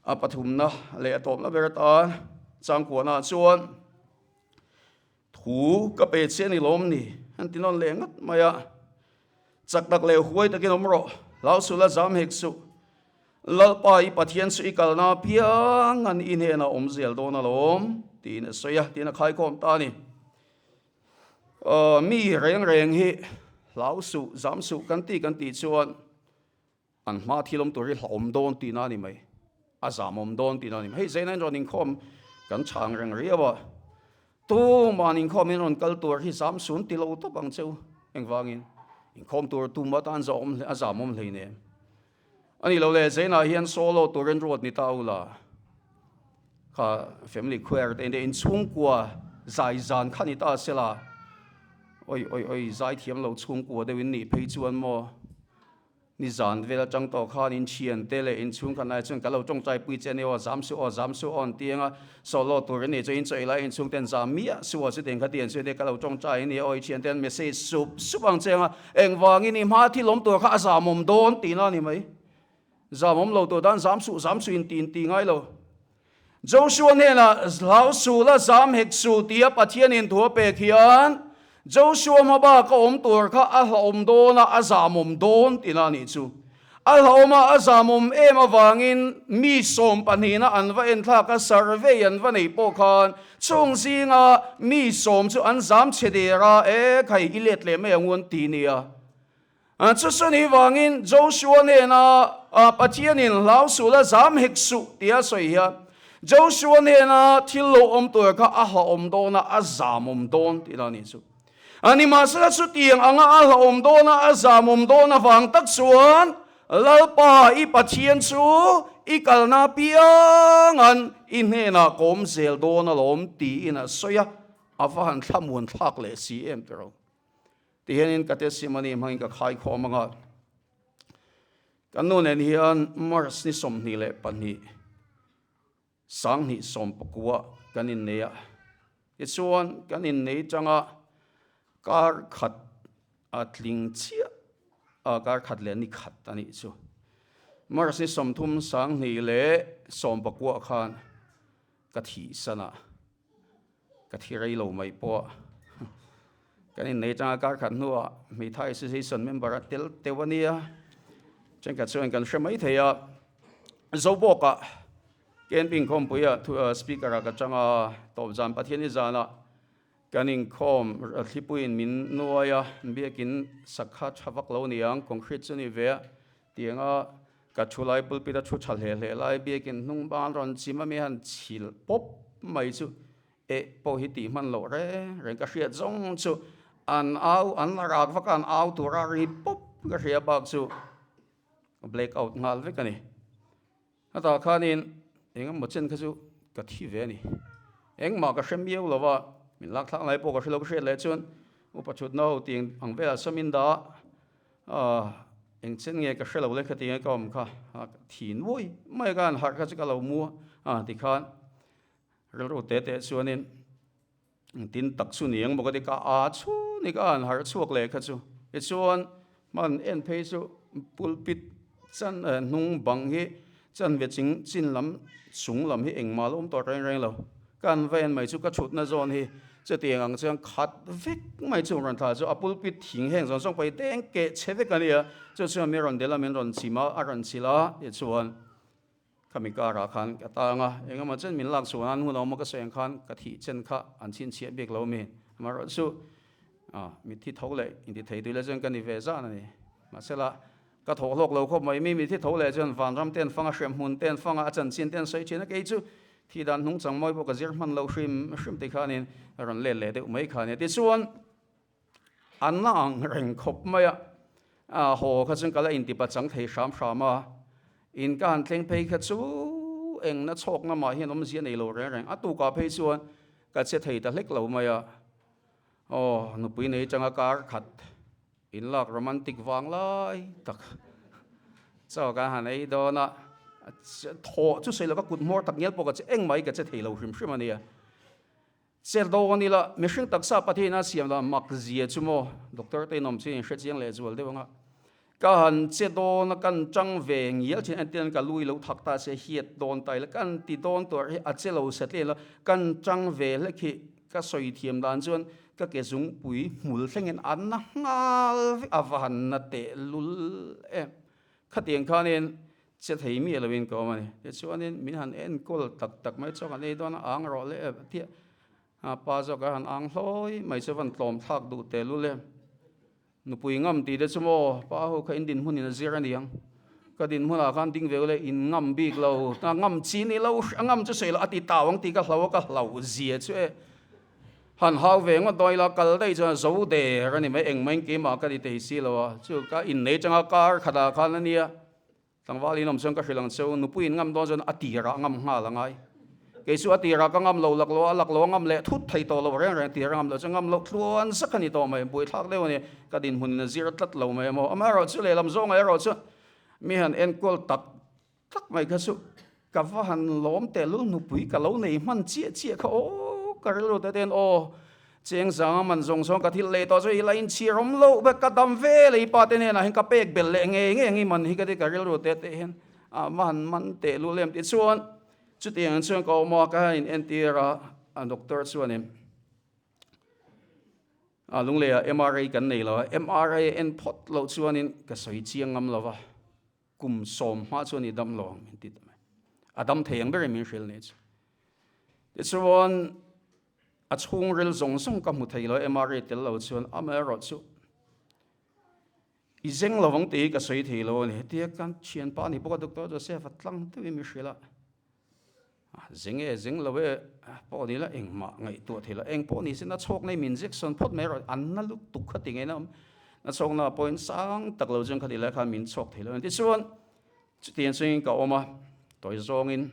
A pathumna leh a tawpna ber atan changkuanah chuan thu ka pe che a ni lawm ni an ti nawn leh ngat mai a. Chak tak leh huai takin awm rawh, hlau suh la zam hek suh. Lalpa i Pathian chu i kalna piang an i hnenah awm zel dawn alawm tiin a sawi a, tiin a khaikhawm ta a ni. Mi reng reng hi hlau suh, zam suh kan ti kan tih chuan An hma thil awm tur hi hlauhawm dawn tihna a ni mai, a zamawm dawn tihna a ni mai. Hei Zaina in rawn inkhawm kan chhang reng riau a, tuma'n inkhawm in rawn kal tur hi zam sun ti lo tawp ang che u. Engvangin inkhawm tur tum atan zawhawm a zamawm hleinem. A nih loh le Zaina hian solo turin ruat ni ta u la, kha family choir te in chhungkua zai zan kha ni ta sela, oi oi oi zai thiam lo chhungkua deuh in nih phei chuan maw. Nizan vel atang tawh khan in thiante leh in chhungkhat lai chuan ka lo tawngtai pui che ania aw, zam suh aw, zam suh aw an ti ang a, solo tur in nih chu in chawih lai in chhungten zam miah suh aw chutiang kha ti an sawi ania ka lo tawngtai ania aw i thiante an message sup sup ang che ang a, engvangin i hma thil awm tur kha a zamawm dawn tihna a ni mai. Zamawm lo tur tan zam suh zam suh in ti in ti ngai lo. Joshua hnenah hlau suh la zam hek suh tia Pathianin thu a pek hian Joshua hma bak a awm tur kha a hlauhawm dawn a, a zamawm dawn tihna a nih chu. A hlauhawm a, a zamawm em avangin mi 12na an va enthlak a, survey an va neih pawh khan chung zinga mi sawm chu an zam chhe der a, e khai i let leh mai ang u an ti nia. Chu chu ni vangin Joshua hnena Pathianin hlau suh la zam hek suh tia a sawi hian Joshua hnena thil lo awm tur kha a hlauhawm dawn a, a zamawm dawn tihna a nih chu. Nimahsela chutiang anga a hlauhawm dawn a, a zamawm dawn avang tak chuan Lalpa i Pathian chu i kalna apiangan i hnenah ka awm zel dawn alawm tiin a sawi a, a va han thlamuan thlak leh si em tiraw. Tihianin ka testimony hmangin ka khai khawm anga kan nu nen hian March ni 22 2019 kan innei a, tichuan kan innei tanga kar khat a tling chiah a, kar khat leh ni khat a nih chu. March ni 30 2019 khan ka thihsan a. Ka thi rei lo mai pawh kan innei tanga kar khat hnuah Hmeithai Association member a tel teuh a nia. Thenkhat chuan kan hre mai thei a, Zobawkah KNP inkhawmpuia speaker ah ka chang a, tawp zan Pathian i zanah kan inkhawm thlipuiin min nuai a, biakin sak kha tha vak lo niang, concrete chu ni ve a, tianga Ka thu lai pulpit a thu tha hle hle lai biakin hnung ban rawn chim a mi han chhil pawp mai chu eh pawh hi tih hman loh reng reng ka hriat zawng chu an au an la rak vak a an au tur a ri pawp ka hria bak chu black out nghal vek a ni. Hetah khanin engemaw chen kha chu ka thi ve a ni. Engmah ka hre miau lo va, min lak thlak lai pawh ka hre lo ka hriat leh chuan upa thutna ho tih ang velah sawmin dah a. Eng chen nge ka hre lo le khati nge ka awm kha thi nuai mai khan harh kha chu ka lo mu a tikhan rilru te te chuanin tin tak chu ni ang maw ka ti ka a chu ni ka han harh chhuak leh kha chu tichuan hman en phei chu pulpit chan hnung bang hi chan ve ching chin lam chung lam hi engmah lo awm tawh reng reng lo. Ka an va en mai chu ka chhutna zawn hi chutiang ang chuan khat vek mai chu rawn thla chu a pulpit thing heng zawng zawng pawh hi deng keh chhe vek a nia. Chu chuan mi rawn del a min rawn chim a, a rawn chilh a tichuan khami karah khan ka tang a, engemaw chen min lak chhuah nan hun a awm a ka sawi ang khan ka thih chen kha an chhinchhiah bik lo mi. Amaherawhchu mitthi tho leh intithei tui la chuan ka ni ve zan a ni. Mahsela, ka thawh hlawk lo khawp mai. Mi mitthi tho leh chuan vanram te an fang a, hremhmun te an fang a, a chanchin te an sawi thin a. Kei chu thi dan hnungchang mawi pawh ka zir hman lo hrim hrim ti khanin a rawn let leh deuh mai kha a ni. Tichuan, an la ang reng khawp mai a, a haw kha chuan ka la intipa chang thei hram hram a. In ka han thleng phei kha chu engna chhawkna mah hian awmzia nei lo reng reng. A tukah phei chuan ka che thei ta hlek lo mai a. Aw, nupui nei atanga kar khat inlak romantic vang lai tak chaw kan han ei dawn a, thawh chu sawi lo ka kut hmawr tak ngial pawh ka che engmah hi ka che thei lo hrim hrim a nia. Che dawn ila, mihring taksa Pathian a siam dan mak zia chu maw, doctor te inawm chin inhre chiang leh zual deuh anga ka han che dawn a, kan tang ve ngial chin entir an ka lui lo thak ta se hiat dawn ta ila, kan ti dawn tur hi a che lo satliah ila, kan tang ve hlek hi ka sawi thiam dan chuan ka ke zungpui hmul thlengin a na nghal vek a, va han na teh lul em. Khatiang khanin Che thei miah loin ka awm a ni. Tichuanin min han enkawl tak tak mai chuan kan ei dawn a, ang rawh le a ti a, pa zawk a han ang hlawi mai chu a van tlawm thlak duh teh lul e. Nupui ngam tih te chu maw, pa ho kha in dinhmun in a zir a ni ang. Ka dinhmunah khan ding ve ule in ngam bik lo, a ngam chi ni lo, a ngam chu sawi lo a ti tau ang tih ka hlau a, ka hlauh zia chu e. Han hau ve ngawt dawn ila kal daih chuan zo der a ni mai, engmah in keimah ka ti thei si lo a, chu ka innei changa kar khatah khan a nia. Tlangval in awm chuan ka hrilh ang che u, nupui in ngam dawn chuan a tirah ngam nghal a ngai. Kei chu a tirah ka ngam lo lak lo a, lak lo a ngam leh thut thei tawh lo reng reng, tir a ngam loh chuan ngam loh tluan zak a ni tawh mai, buaithlak deuh a ni, ka dinhmun in a zir tlat lo mai emaw. Amaherawhchu lehlam zawngah erawh chuan mi han enkawl tak tak mai kha chu ka va han lawm tehlul nupui ka lo nei hman chiah chiah kha aw ka rilru te ten aw Cheng zanga man zawng zawng ka thil leh tawh chu i la inchhir awm loh vek ka dam ve leh i pa te hnenah hian ka pek belh leh ngei ngei ang i man hi ka ti ka rilru te te hian a va han man teh lul em tichuan chutiang chuan ka awm a ka han in entir a a doctor chuanin a lungleiah MRI kan nei lo a MRI a en phawt loh chuanin ka sawi chiang ngam lo va kum sawm hma chuan i dam lo ang min ti ta mai a dam thei ang berin min hrilh ni chu tichuan A chhungril zawng zawng ka hmu thei lo MRA tel lo chuan amaherawhchu i zeng lo ang tih hi ka sawi thei lo a ni. Hetia kan thianpa ni bawk a Doctor Joseph a tlang deuhin mi hrilh a, zeng e zeng lo e pawh ni la engmah ngaihtuah thei lo eng pawh ni se na chhawk nei min injection phawt mai erawh an na lutuk kha ti ngei na na chhawk na pawhin sang tak lo chuan khati lai khan min chhawk thei lo a ni. Tichuan chutiang chuan ka awm a tawi zawngin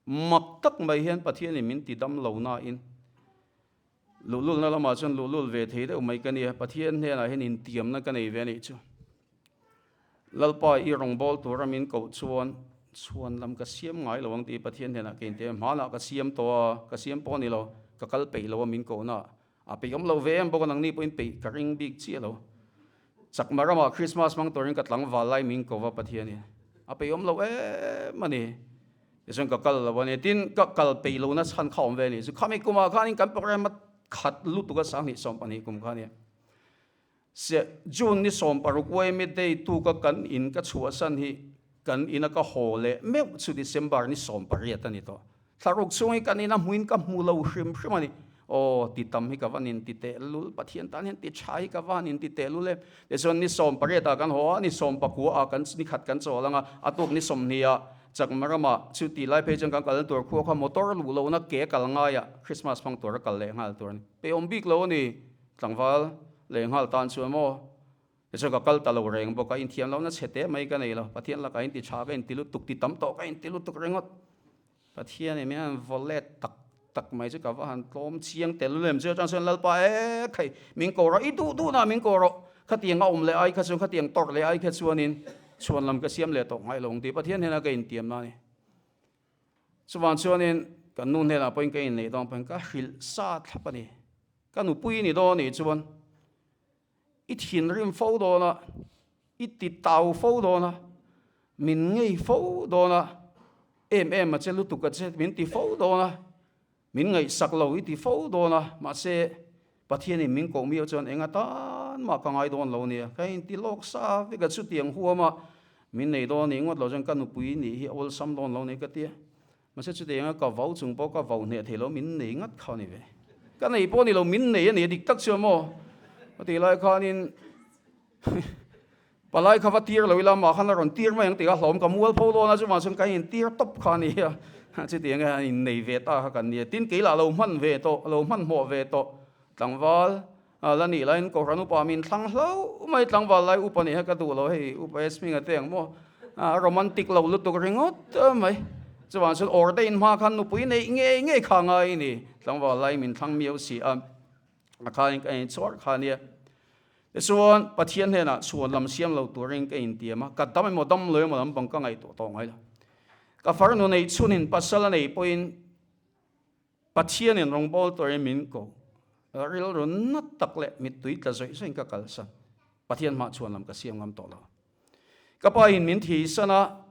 Mak tak mai hian Pathianin min ti dam lo nain luhlulna lamah chuan luhlul ve thei deuh mai ka nia, Pathian hnenah hian intiamna ka nei ve a nih chu. Lalpa i rawngbâwl tura min koh chuan chhuan lam ka siam ngai lo ang tih Pathian hnenah ka intiam a, hmanah ka siam tawh a, ka siam pawh a ni lo, ka kal peih lo a min kohna a peih awm lo ve em bawk a, nangni pawhin peih ka ring bik chiah lo. Chakma ramah Christmas hmang turin ka tlangval lai min ko va Pathianin a peih awm lo em a ni. Tichuan ka kal lo a ni. Tin, ka kal peih lohna chhan kha awm ve a ni. Chu khami kumah khanin kan program a khat lutuk a sanghnih 12 kum kha a nia. Se June ni 16 Wemi Day tuka kan in ka chhuahsan hi kan ina ka haw leh meuh chu December ni 18 a ni tawh. Thlaruk chhung hi kan ina hmuin ka hmu lo hrim hrim a ni. Aw, ti tam hi ka van in ti teh lul, Pathian tan hian ti tha hi ka van in ti teh lul em. Tichuan ni 18 ah kan haw a, ni 19 ah kan ni khat kan chawl ang a, a tuk ni 20 ah Chakma ramah chu tih lai phei chuan kan kalna tur khua kha motor luh lohna ke kal ngaiah Christmas hmang tur a kal leh nghal tur a ni. Pe awm bik lo a ni, tlangval leh nghal tan chuan maw. Tichuan ka kal ta lo reng bawk a, inthiam lohna chhe teh mai ka nei lo. Pathian lakah inti tha ka inti lutuk, ti tam tawh ka inti lutuk ringawt. Pathian in min han vaw let tak tak mai chu ka va han tlawm chiang tel lem chu atang chuan Lalpa e khai min ko rawh i duh duh na min ko rawh khatiang a awm leh ai kha chuan khatiang tawrh leh ai kha chuanin chhuan lam ka siam leh tawh ngai lo ang tih Pathian hnena ka intiam na a ni. Chuvang chuanin kan nu hnenah pawhin ka inneih dawn pawhin ka hrilh sa thlap a ni. Ka nupui ni dawn nih chuan I thinrim fo dawn a, i ti tau fo dawn a, min ngei fo dawn a, em em a che lutuk a che min ti fo dawn a, min ngaihsak lo i ti fo dawn a, mahse Pathianin min koh miau chuan eng atan mah ka ngai dawn lo nia, ka inti lawk sa vek a, chutiang huama min nei dawn nih ngawt lo chuan ka nupui nih hi a awlsam dawn lo ni ka ti a, mahse chutianga ka vau chung pawh ka vau hneh thei lo min nei ngat kha a ni ve. Ka nei pawh ni lo, min nei a ni dik tak chu maw? Ka tih lai khanin palai kha va tir lo ila mah khan a rawn tir mai ang tih a hlawm ka mual pho dawn a, chuvang chuan ka intir tawp kha a ni a, chutiang hian innei ve ta kha kan ni a, tin kei lah lo hman ve tawh, lo hmanhmawh ve tawh tlangval la nih laiin Kohhran upa min thlang hlauh mai, tlangval lai upa nih kha ka duh lo, hei upa S hminga te ang maw, romantic lo lutuk ringawt mai, chuvang chuan ordain hma khan nupui neih ngei ngei kha ngai a ni, tlangval lai min thlang miau si a, a khain ka inchhuar kha a nia. Tichuan Pathian hnenah chhuan lam siam lo turin ka intiam a, ka dam emaw dam lo emaw lampang ka ngaihtuah tawh ngai lo. Ka farnu neih chhunin pasal a nei pawhin Pathianin rawngbâwl turin min ko. Rilru na tak leh mittui tla zawih zawihin ka kalsan. Pathian hmah chhuan lam ka siam ngam tawh lo. Ka pain min thisan a,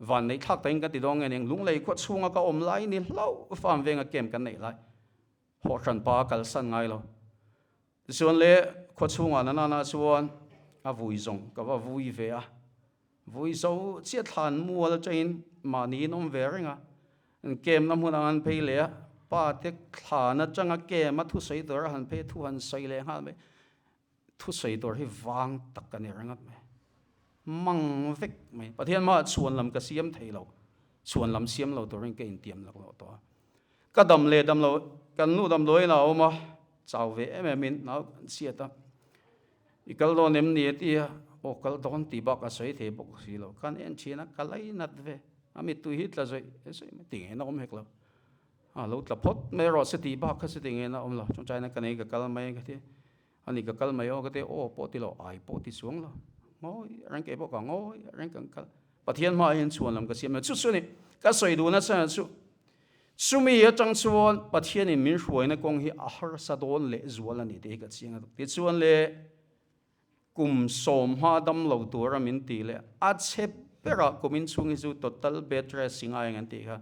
van neih thlak takin ka ti dawn nge ning, lunglei khua chhunga ka awm lai ni hlauh farm venga camp kan neih lai. Hawhhran pa a kalsan ngai lo. Tichuan le khua chhungah na nana chuan a vui zawng ka va vui ve a. Vui zo chiah thlan mual atangin mahni in awm ve reng a. Kem na hmun ang an phei leh a, pa te thlan atanga kem a thusawi tur a han phei thu han sawi leh nghal mai. Thusawi tur hi vang tak a ni ringawt mai. Mang vek mai. Pathian hmaah chhuan lam ka siam thei lo. Chhuan lam siam lo turin ka intiam lak loh tawh a. Ka dam leh dam lo, kan nu damdawiin a awm a, chau ve em em in nau kan chhiat a. I kal dawn em ni a ti a, aw kal dawn tih bak a sawi thei bawk si lo. Kan en thin a, ka lainat ve. A mittui hi tla zawih zawih mai, ti ngei na awm hek lo. A lo tla phawt mai rawh se tih bak kha chu ti ngei na awm lo. Chungchai na ka nei ka kal mai ka ti. A ni ka kal mai aw ka ti, aw pawh ti lo, ai pawh ti chuang lo. Ngawi reng kei pawh ka ngawi reng kan kal. Pathian hmaah hian chhuan lam ka siam lo. Chu chu a ni, ka sawi duhna chhan chu chumi atang chuan Pathianin min hruaina kawng hi a harsa dawn leh zual a ni tih hi ka chiang a. Tichuan le kum sawmhma dam lo tura min tih leh a chhe berah kum inchhung hi chu total bed rest i ngai ang an tih kha.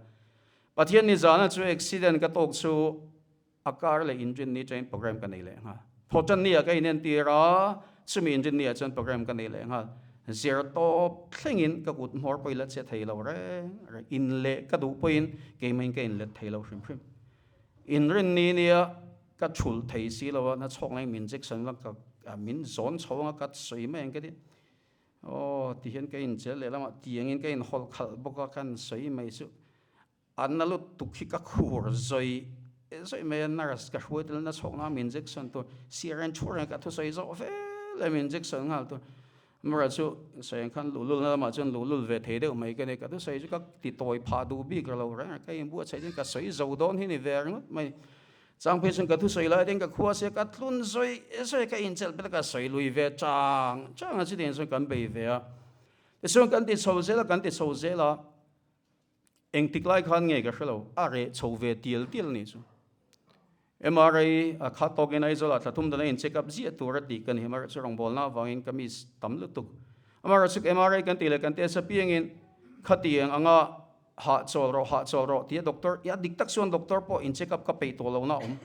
Pathian ni zana chu accident ka tawk chu A kar leh inrinni train program ka nei leh nghal. Thawhtanni ah ka inentir a, chumi inrinni ah chuan program ka nei leh nghal. Zir tawp thlengin ka kut hmawr pawhin la che thei lo reng reng. In leh ka duh pawhin keimahin ka inlet thei lo hrim hrim. Inrinni nia ka thulh thei si lo a, na chhawk laiin min injection la ka min zawn chho anga ka sawi mai ang ka ti. Aw tihian ka inchel leh lamah tiangin ka inhawlh khalh bawk a, kan sawi mai chu. A na lutuk hi ka khur zawih zawih mai a, nurse ka hruai tel na chhawk na injection tur siren thu reng ka thusawi zawh vel em injection nghal tur mara chu sawi ang khan luhlul na lamah chuan luhlul ve thei deuh mai ka ni ka thusawi chu ka ti tawi phah duh bik lo reng a ka inbuatsaih chuan ka sawi zo dawn hi ni ve ringawt mai chang phei chuan ka thusawi lai te ka khua sia ka tlun zawih zawih ka inchelh pet a ka sawi lui ve chang chang a chutiang chuan kan bei ve a tichuan kan ti chho zel a kan ti chho zel a. Engtik lai khan nge ka hre lo, a reh chho ve tial tial a nih chu. MRI a khat tawkin Aizawlah thla thum dana in check up ziah tur a tih ka ni. MRI chu rawngbawlna avangin ka miss tam lutuk. Amaherawhchu chu MRI kan tih leh kan test apiangin khatiang anga hahchawl rawh hahchawl rawh tia doctor, a dik tak chuan doctor pawh in check up ka peih tawh lohna a awm.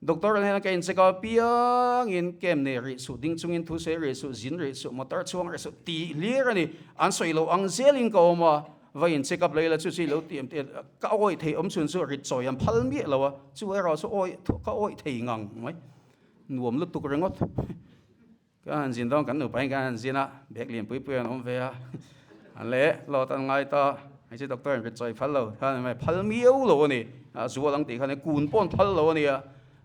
Doctor an hian ka in check up apiangin kem nei rih suh, ding chungin thu sawi rih suh, zin rih suh, motor chhuang rih suh tih hlir a ni. An sawi loh ang zelin ka awm a, va in check up lei la chu chu i lo ti em tih ka awih thei awm chhun chu rit chawi an phal miah lo a, chu erawh chu awih ka awih thei ngang mai, nuam lutuk ringawt. Ka han zin dawn kan nupa in kan han zin a, bag lian pui pui an awm ve a, an leh lawt an ngai ta, hei chu doctor in rit chawi phal lo khan mai phal miau lo a ni, a zual ang tih khan kun pawh an phal lo a nia,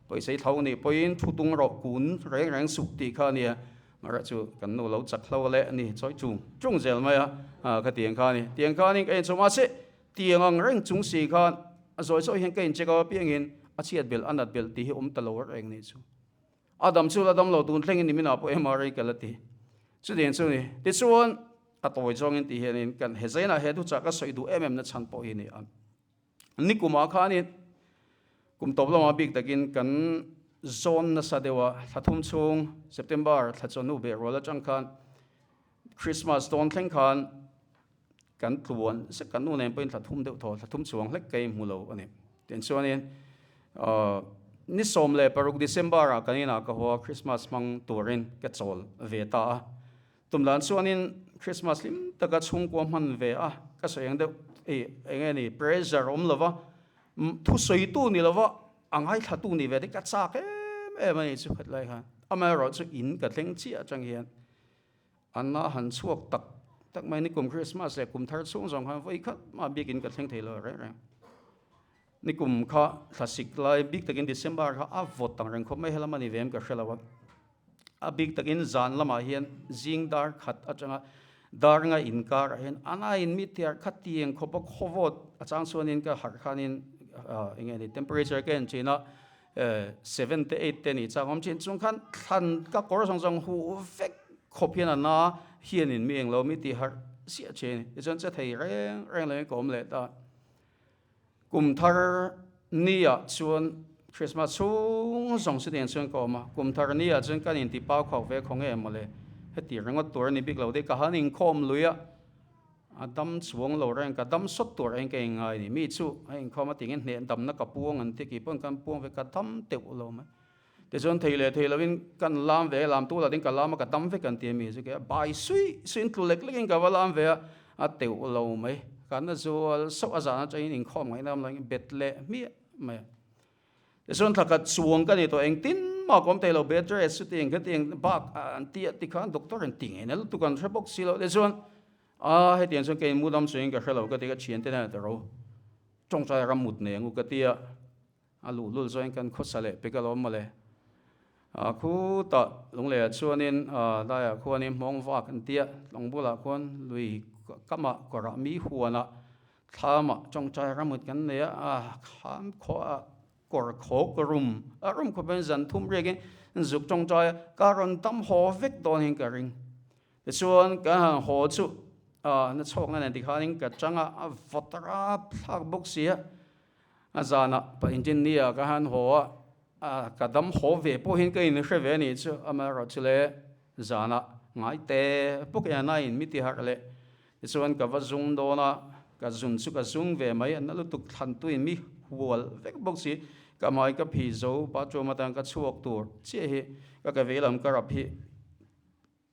pawisa i thlo nih pawhin thu tung rawh kun reng reng suk tih kha a nia, amaherawh chu kan nu lo chak hlo leh a ni chawi chung chung zel mai a, kha tiang kha a ni, tiang khanin ka inchawm mahse tiang ang reng chung si khan a zawi zawi hian ka incheck a apiangin a chhiat belh a nat belh tih hi awm ta lo reng a nih chu. A dam chu la dam lo tun thlengin niminah pawh MRI ka la ti. Chutiang chu ni. Tichuan, a tawi zawngin tih hianin kan he zainah he thuchah ka sawi duh em em na chhan pawh hi ni a. Nikumah khanin kum tawp lamah bik takin kan zawn nasa deuh a, thla thum chhung September thla chawhnu beh rual atang khan Christmas dawn thleng khan kan tluan zet kan nu nen pawhin thla thum deuh thaw thla thum chuang hlek ka inhmu lo a ni. Tiang chuanin ni 16 December ah kan inah ka haw a Christmas hmang turin ka chawl ve ta a. Tum dan chuanin Christmas hlim taka chhungkua hman ve a ka sawi ang deuh eng nge ni pressure awm lova thusawitu ni lova. A ngaithlatu ni ve te ka chak em em a ni chu khatlai khan. Amaherawhchu in ka thleng chiah atang hian Anna han chhuak tak tak mai ni kum Christmas leh kum thar chhung zawng khan vawi khat mah biakin ka thleng thei lo reng reng. Ni kum kha thlasik lai bik takin December kha a vawt ang reng khawp mai helam a ni ve em ka hre lo a. A bik takin zan lamah hian zing dar khat atanga dar nga inkar ah hian ana in mi tiar khat tiang khawp a khawvawt a chang chuanin ka harh khanin eng nge ni temperature ka en thin a 7 te 8 te ni chang awm thin chung khan thlan ka kawr zawng zawng huh vek khawp hian a na hianin mi englo mi tih harh chiah thin a ni. Tichuan che thei reng reng loin ka awm leh ta. Kum thar ni ah chuan Christmas chhung zawng chutiang chuan ka awm a, kum thar ni ah chuan kan inti pau khawk ve khaw nge mawle heti ringawt tur a ni bik lo dei ka han inkhawm lui a, a dam chuang lo reng ka dam sawt tur eng ka inngai ni mi chu a inkhawm a tingin hneh damna ka puang an ti kih pawn kan puang ve ka dam teuh lo mai tichuan thei leh thei lovin kan lam ve lam tu lah ding ka lam a ka dam vek an ti a mi chu kei a bai suih suih in tlu lek lek in ka va lam ve a a teuh lo mai kan a zual sauh a zan atangin inkhawm ngaihna awm lo in bet leh hmiah mai a. Tichuan thla khat chuang ka ni tawh engtin mah ka awm thei lo bed rest chutiang khatiang bak an ti a tikhan doctor in ti ngei na lutuk an hre bawk si lo tichuan a hetiang chuan kei mudam chuangin ka hre lo ka ti ka thiante hnenah ta ro tawngtai ram mut nei ang u ka ti a a luhlul zawngin kan khawsa leh pek alawm mawle a khutah lungleiah chuanin a laiah khuanin hmawng vak an ti a tlawng bulah khuan lui kamah kawrah mi huanah Thlamah tawngtai ramut kan nei a, a kham khaw a kawr khawk rum a rum khawp in zan thum riak in zuk tawngtai a, ka rawn tam haw vek dawn in ka ring. Tichuan kan han haw chu a na chhawkna nen tikhan in ka chang a, a vawt rap thlak bawk si a, a zanah pa engineer ka han haw a, a ka dam haw ve pawh hian ka inhre ve a nih chu, amaherawhchu le zanah ngai te pawk in a na in mi ti harh leh Tichuan ka va zung dawn a, ka zun chu ka zung ve mai, a na lutuk thlan tuin mi hual vek bawk si, ka hmai ka phi zo bathroom atang ka chhuak tur chiah hi ka ke veilam ka rap hi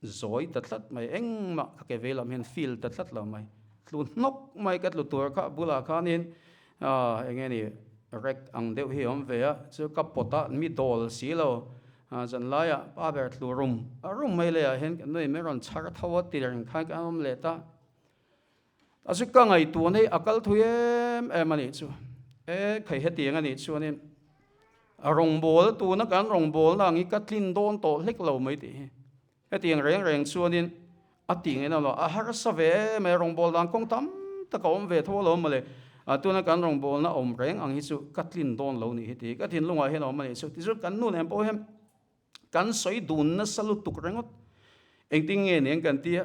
zawi ta tlat mai, engmah ka ke veilam hian feel ta tlat lo mai, tlu hnawk mai ka tlu tur kha bulah khanin eng nge ni rek ang deuh hi a awm ve a, chu ka pawt a mi dawl si lo, zanlaiah pa ber tlu rum a rum mai leiah hian kan nui mai rawn chhar tho a ti reng khan kan awm leh ta, a chu ka ngaihtuah na hi a kal thui em em a nih chu, e khai hetiang a nih chuanin a rawngbâwl tuna kan rawngbâwlna ang hi ka tlin dawn tawh hlek lo mai tih hi. Hetiang reng reng chuanin a tih ngei lo, a harsa ve em e, rawngbâwl dan kawng tam tak a awm ve tho alawm mawle, tuna kan rawngbâwlna awm reng ang hi chu ka tlin dawn lo nih hi ti, ka thinlungah hian a awm a nih chu, tichuan kan nu nen pawh hian kan sawi dun nasa lutuk ringawt, engtin nge niang kan tia,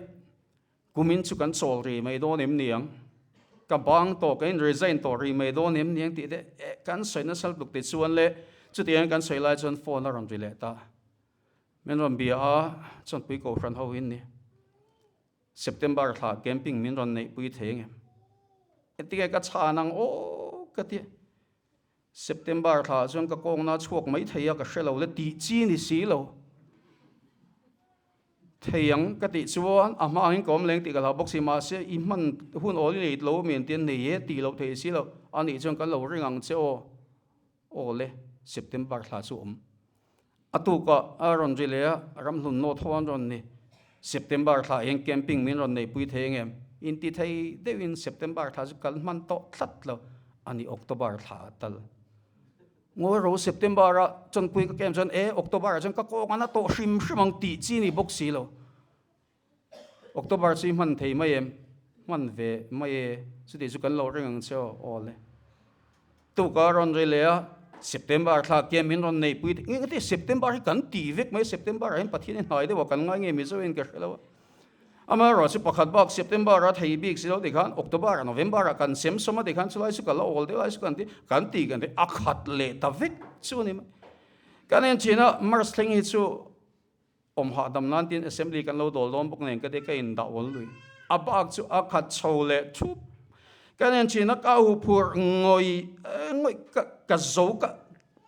kumin chu kan chawl ri mai dawn em niang, ka bang tawh ka in resign tawh ri mai dawn em niang tih te kan sawi nasa lutuk tichuan le chutiang kan sawi lai chuan phone a rawn ri leh ta. Min rawn bia a, Chawnpui Kohhran ho in ni. September thla camping min rawn neihpui thei ang em? Engtinge ka chhan ang aw ka ti. September thla chuan ka kawngna chhuak mai thei a ka hre lo le tih chi ni si lo. Thei ang ka tih chuan a hma angin ka awm leng tih ka hlau bawk si mahse i hman hun awl i nei lo mi an ti a nei e tih loh thei si lo. Anih chuan kan lo ring ang che aw. Aw le, September thla chu awm. A tukah a rawn ri leh a, ramhlun nawt ho an rawn ni. September thla hian camping min rawn neihpui thei ang em? Inti thei deuhin September thla chu kal hman tawh tlat lo a ni October thla a tal. Ngawi ro September a chawnpui ka camp chuan e October ah chuan ka kawng a na tawh hrim hrim ang tih chi ni bawk si lo. October chu i hman thei mai em? Hman ve mai e, chutih chu kan lo ring ang che aw, aw le. Tuka rawn ri leh a, September thla kiam min rawn neihpui te, nge nge September hi kan ti vek mai, September ah hian Pathian hi hnai deuh a kan ngai nge Mizo in ka hre lo a. Amaherawh chu pakhat bak September a thei bik si lo tikhan October ah November ah kan sem sawm a tikhan chulai chu ka la awl deuh lai chu kan ti, kan ti kan ti a khat leh ta vek chu a ni mai. Kan en chin a March thleng hi chu Awm hahdam nan tiin assembly kan lo dawl dawn bawk nen ka ti ka in dah awl lui. A bak chu a khat chho leh thup. Ka nen thin a ka hu phur ngawih ngawih ka ka zo ka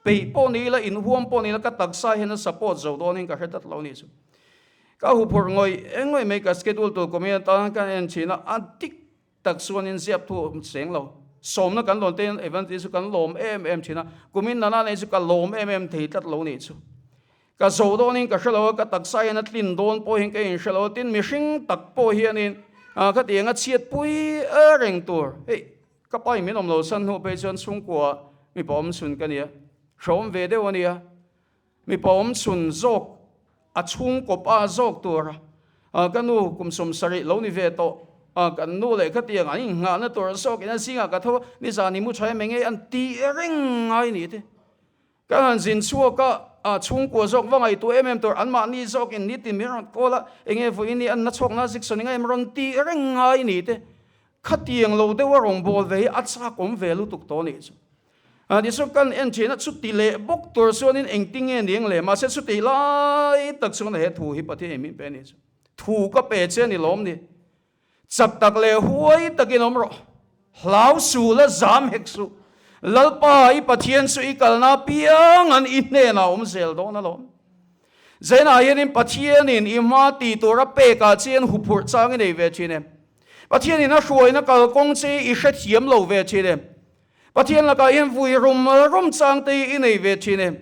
peih pawh ni ila in huam pawh ni ila ka taksa hian a support zo dawn in ka hre tlat lo nih chu. Ka hu phur ngawih ngawih mai ka schedule tur committee atan ka en thin a a dik tak chuan in ziak thu a awm cheng lo. Sawmna kan lawn te hian evangelist chu kan lawm em em thin a, kumin nana nei chu ka lawm em em thei tlat lo nih chu. Ka zo dawnin ka hre lo a, ka taksa hian a tlin dawn pawh hian ka inhre lo a, tin mihring tak pawh hianin khatiang a chhiatpui reng tur. Hei ka pa in min awm lo san hnu phei chuan chhungkua mipa awm chhun ka nia, hreawm ve deuh a nia. Mipa awm chhun zawk a chhungkaw pa zawk tur a, ka nu kum 70 lo ni ve tawh a, kan nu leh khatiang an innghahna tur zawkin a zingah ka tho a, nizan i mu tha em enge an tih reng ngai ni te. Ka han zin chhuak a, a chhungkua zawk va ngaihtuah em em tur anmahni zawkin nitin min rawn kawl a, enge vawiin hi an na chhuak na zik sawn eng em rawn tih reng ngai ni te. Khatiang lo deuh a rawngbâwl ve hi a châkawm ve lutuk tawh a nih chu. Tichuan kan en ṭhin a, chuti leh bawk tur chuanin engtin nge ni ang le? Mahse chuti lai tak chuan he thu hi Pathian min pe a nih chu. Thu ka pe che a ni lawm ni. Chak tak leh huai takin awm rawh. Hlau su la zam hek suh. Lalpa i Pathian chu i kalna apiang an i hnenah awm zel dawn alawm. Zainah hianin Pathianin i hma tih tura pekah chian huphurh chang i nei ve ṭhin em? Pathianin a hruaina kalkawng che i hrethiam lo ve thin em? Pathian lakah hian vui rum rum chang te hi i nei ve thin em?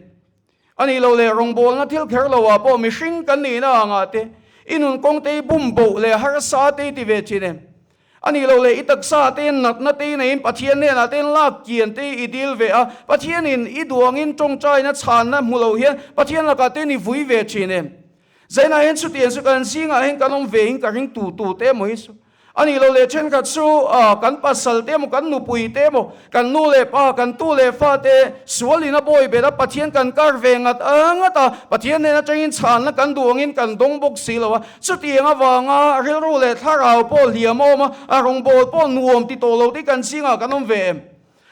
A nih loh leh rawngbawlna thil kher lo ah pawh mihring kan nihna angah te i nun kawng te i bum boh leh harsa te i ti ve thin em? A nih loh leh i taksa te natna te i neiin Pathian hnenah te lak kian te i dil ve a, Pathianin i duangin tawngtaina chhanna hmu lo hian Pathian lakah te i vui ve thin em? Zainah hian chutiang chu kan zingah hian kan awm ve in ka ring tu tu te emaw hi chu a nih loh leh thenkhat chu kan pasal te emaw kan nupui te emaw kan nu leh pa kan tu leh fa te sual in a bawi bet a Pathian kan kar ve ngat ngat a Pathian nen atangin chhanna kan duh angin kan dawng bawk si lo a chutiang avanga rilru leh thlarau pawh hliam a awm a a rawngbâwl pawh nuam ti tawh lo te kan zingah kan awm ve em?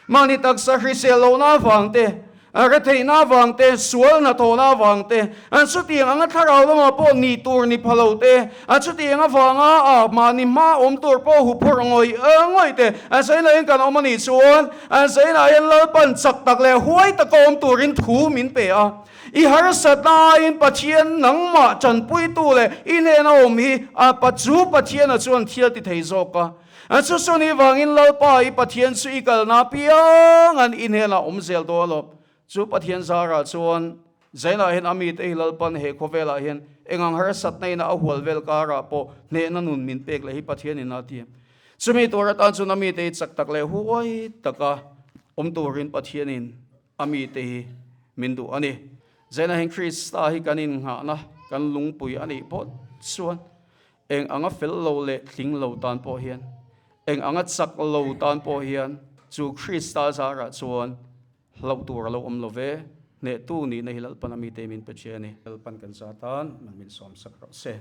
Mahni taksa hrisel lohna avang te, retheihna avang te, sual hnathawhna avang te, an chutiang anga thlarau lamah pawh ni tur ni pha lo te, an chutiang avanga a mahni hma awm tur pawh huphurh ngawih ngawih te, an sawiin hian kan awm a nih chuan, an sawiin hian Lalpan chak tak leh huai taka awm turin thu min pe a. I harsatna aiin Pathian nangmah tanpuitu leh i hnena awm hi a chu Pathiana chuan thil ti thei zawk a. A chu chu ni vangin Lalpa i Pathian chu i kalna piang an i hnenah awm zel dawn alawm. Chu Pathian zarah chuan Zainah hian a mite hi Lalpan he khawvelah hian engang harsatna ina a hual vel karah pawh hnehna nun min pek leh hi Pathian in a ti a. Chumi tur atan chuan a mite hi chak tak leh huai taka awm turin Pathian in a mite hi min duh a ni. Zainah hian Krista hi kan innghahna kan lungpui a nih phawt chuan Eng anga fel lo leh tling lo tan pawh hian, eng anga chak lo tan pawh hian chu Krista zarah chuan hlauh tur a lo awm lo ve. Hnehtu nihna hi Lalpan a mite min pe che a ni. Lalpan kan za tan man min sawmsak rawh se.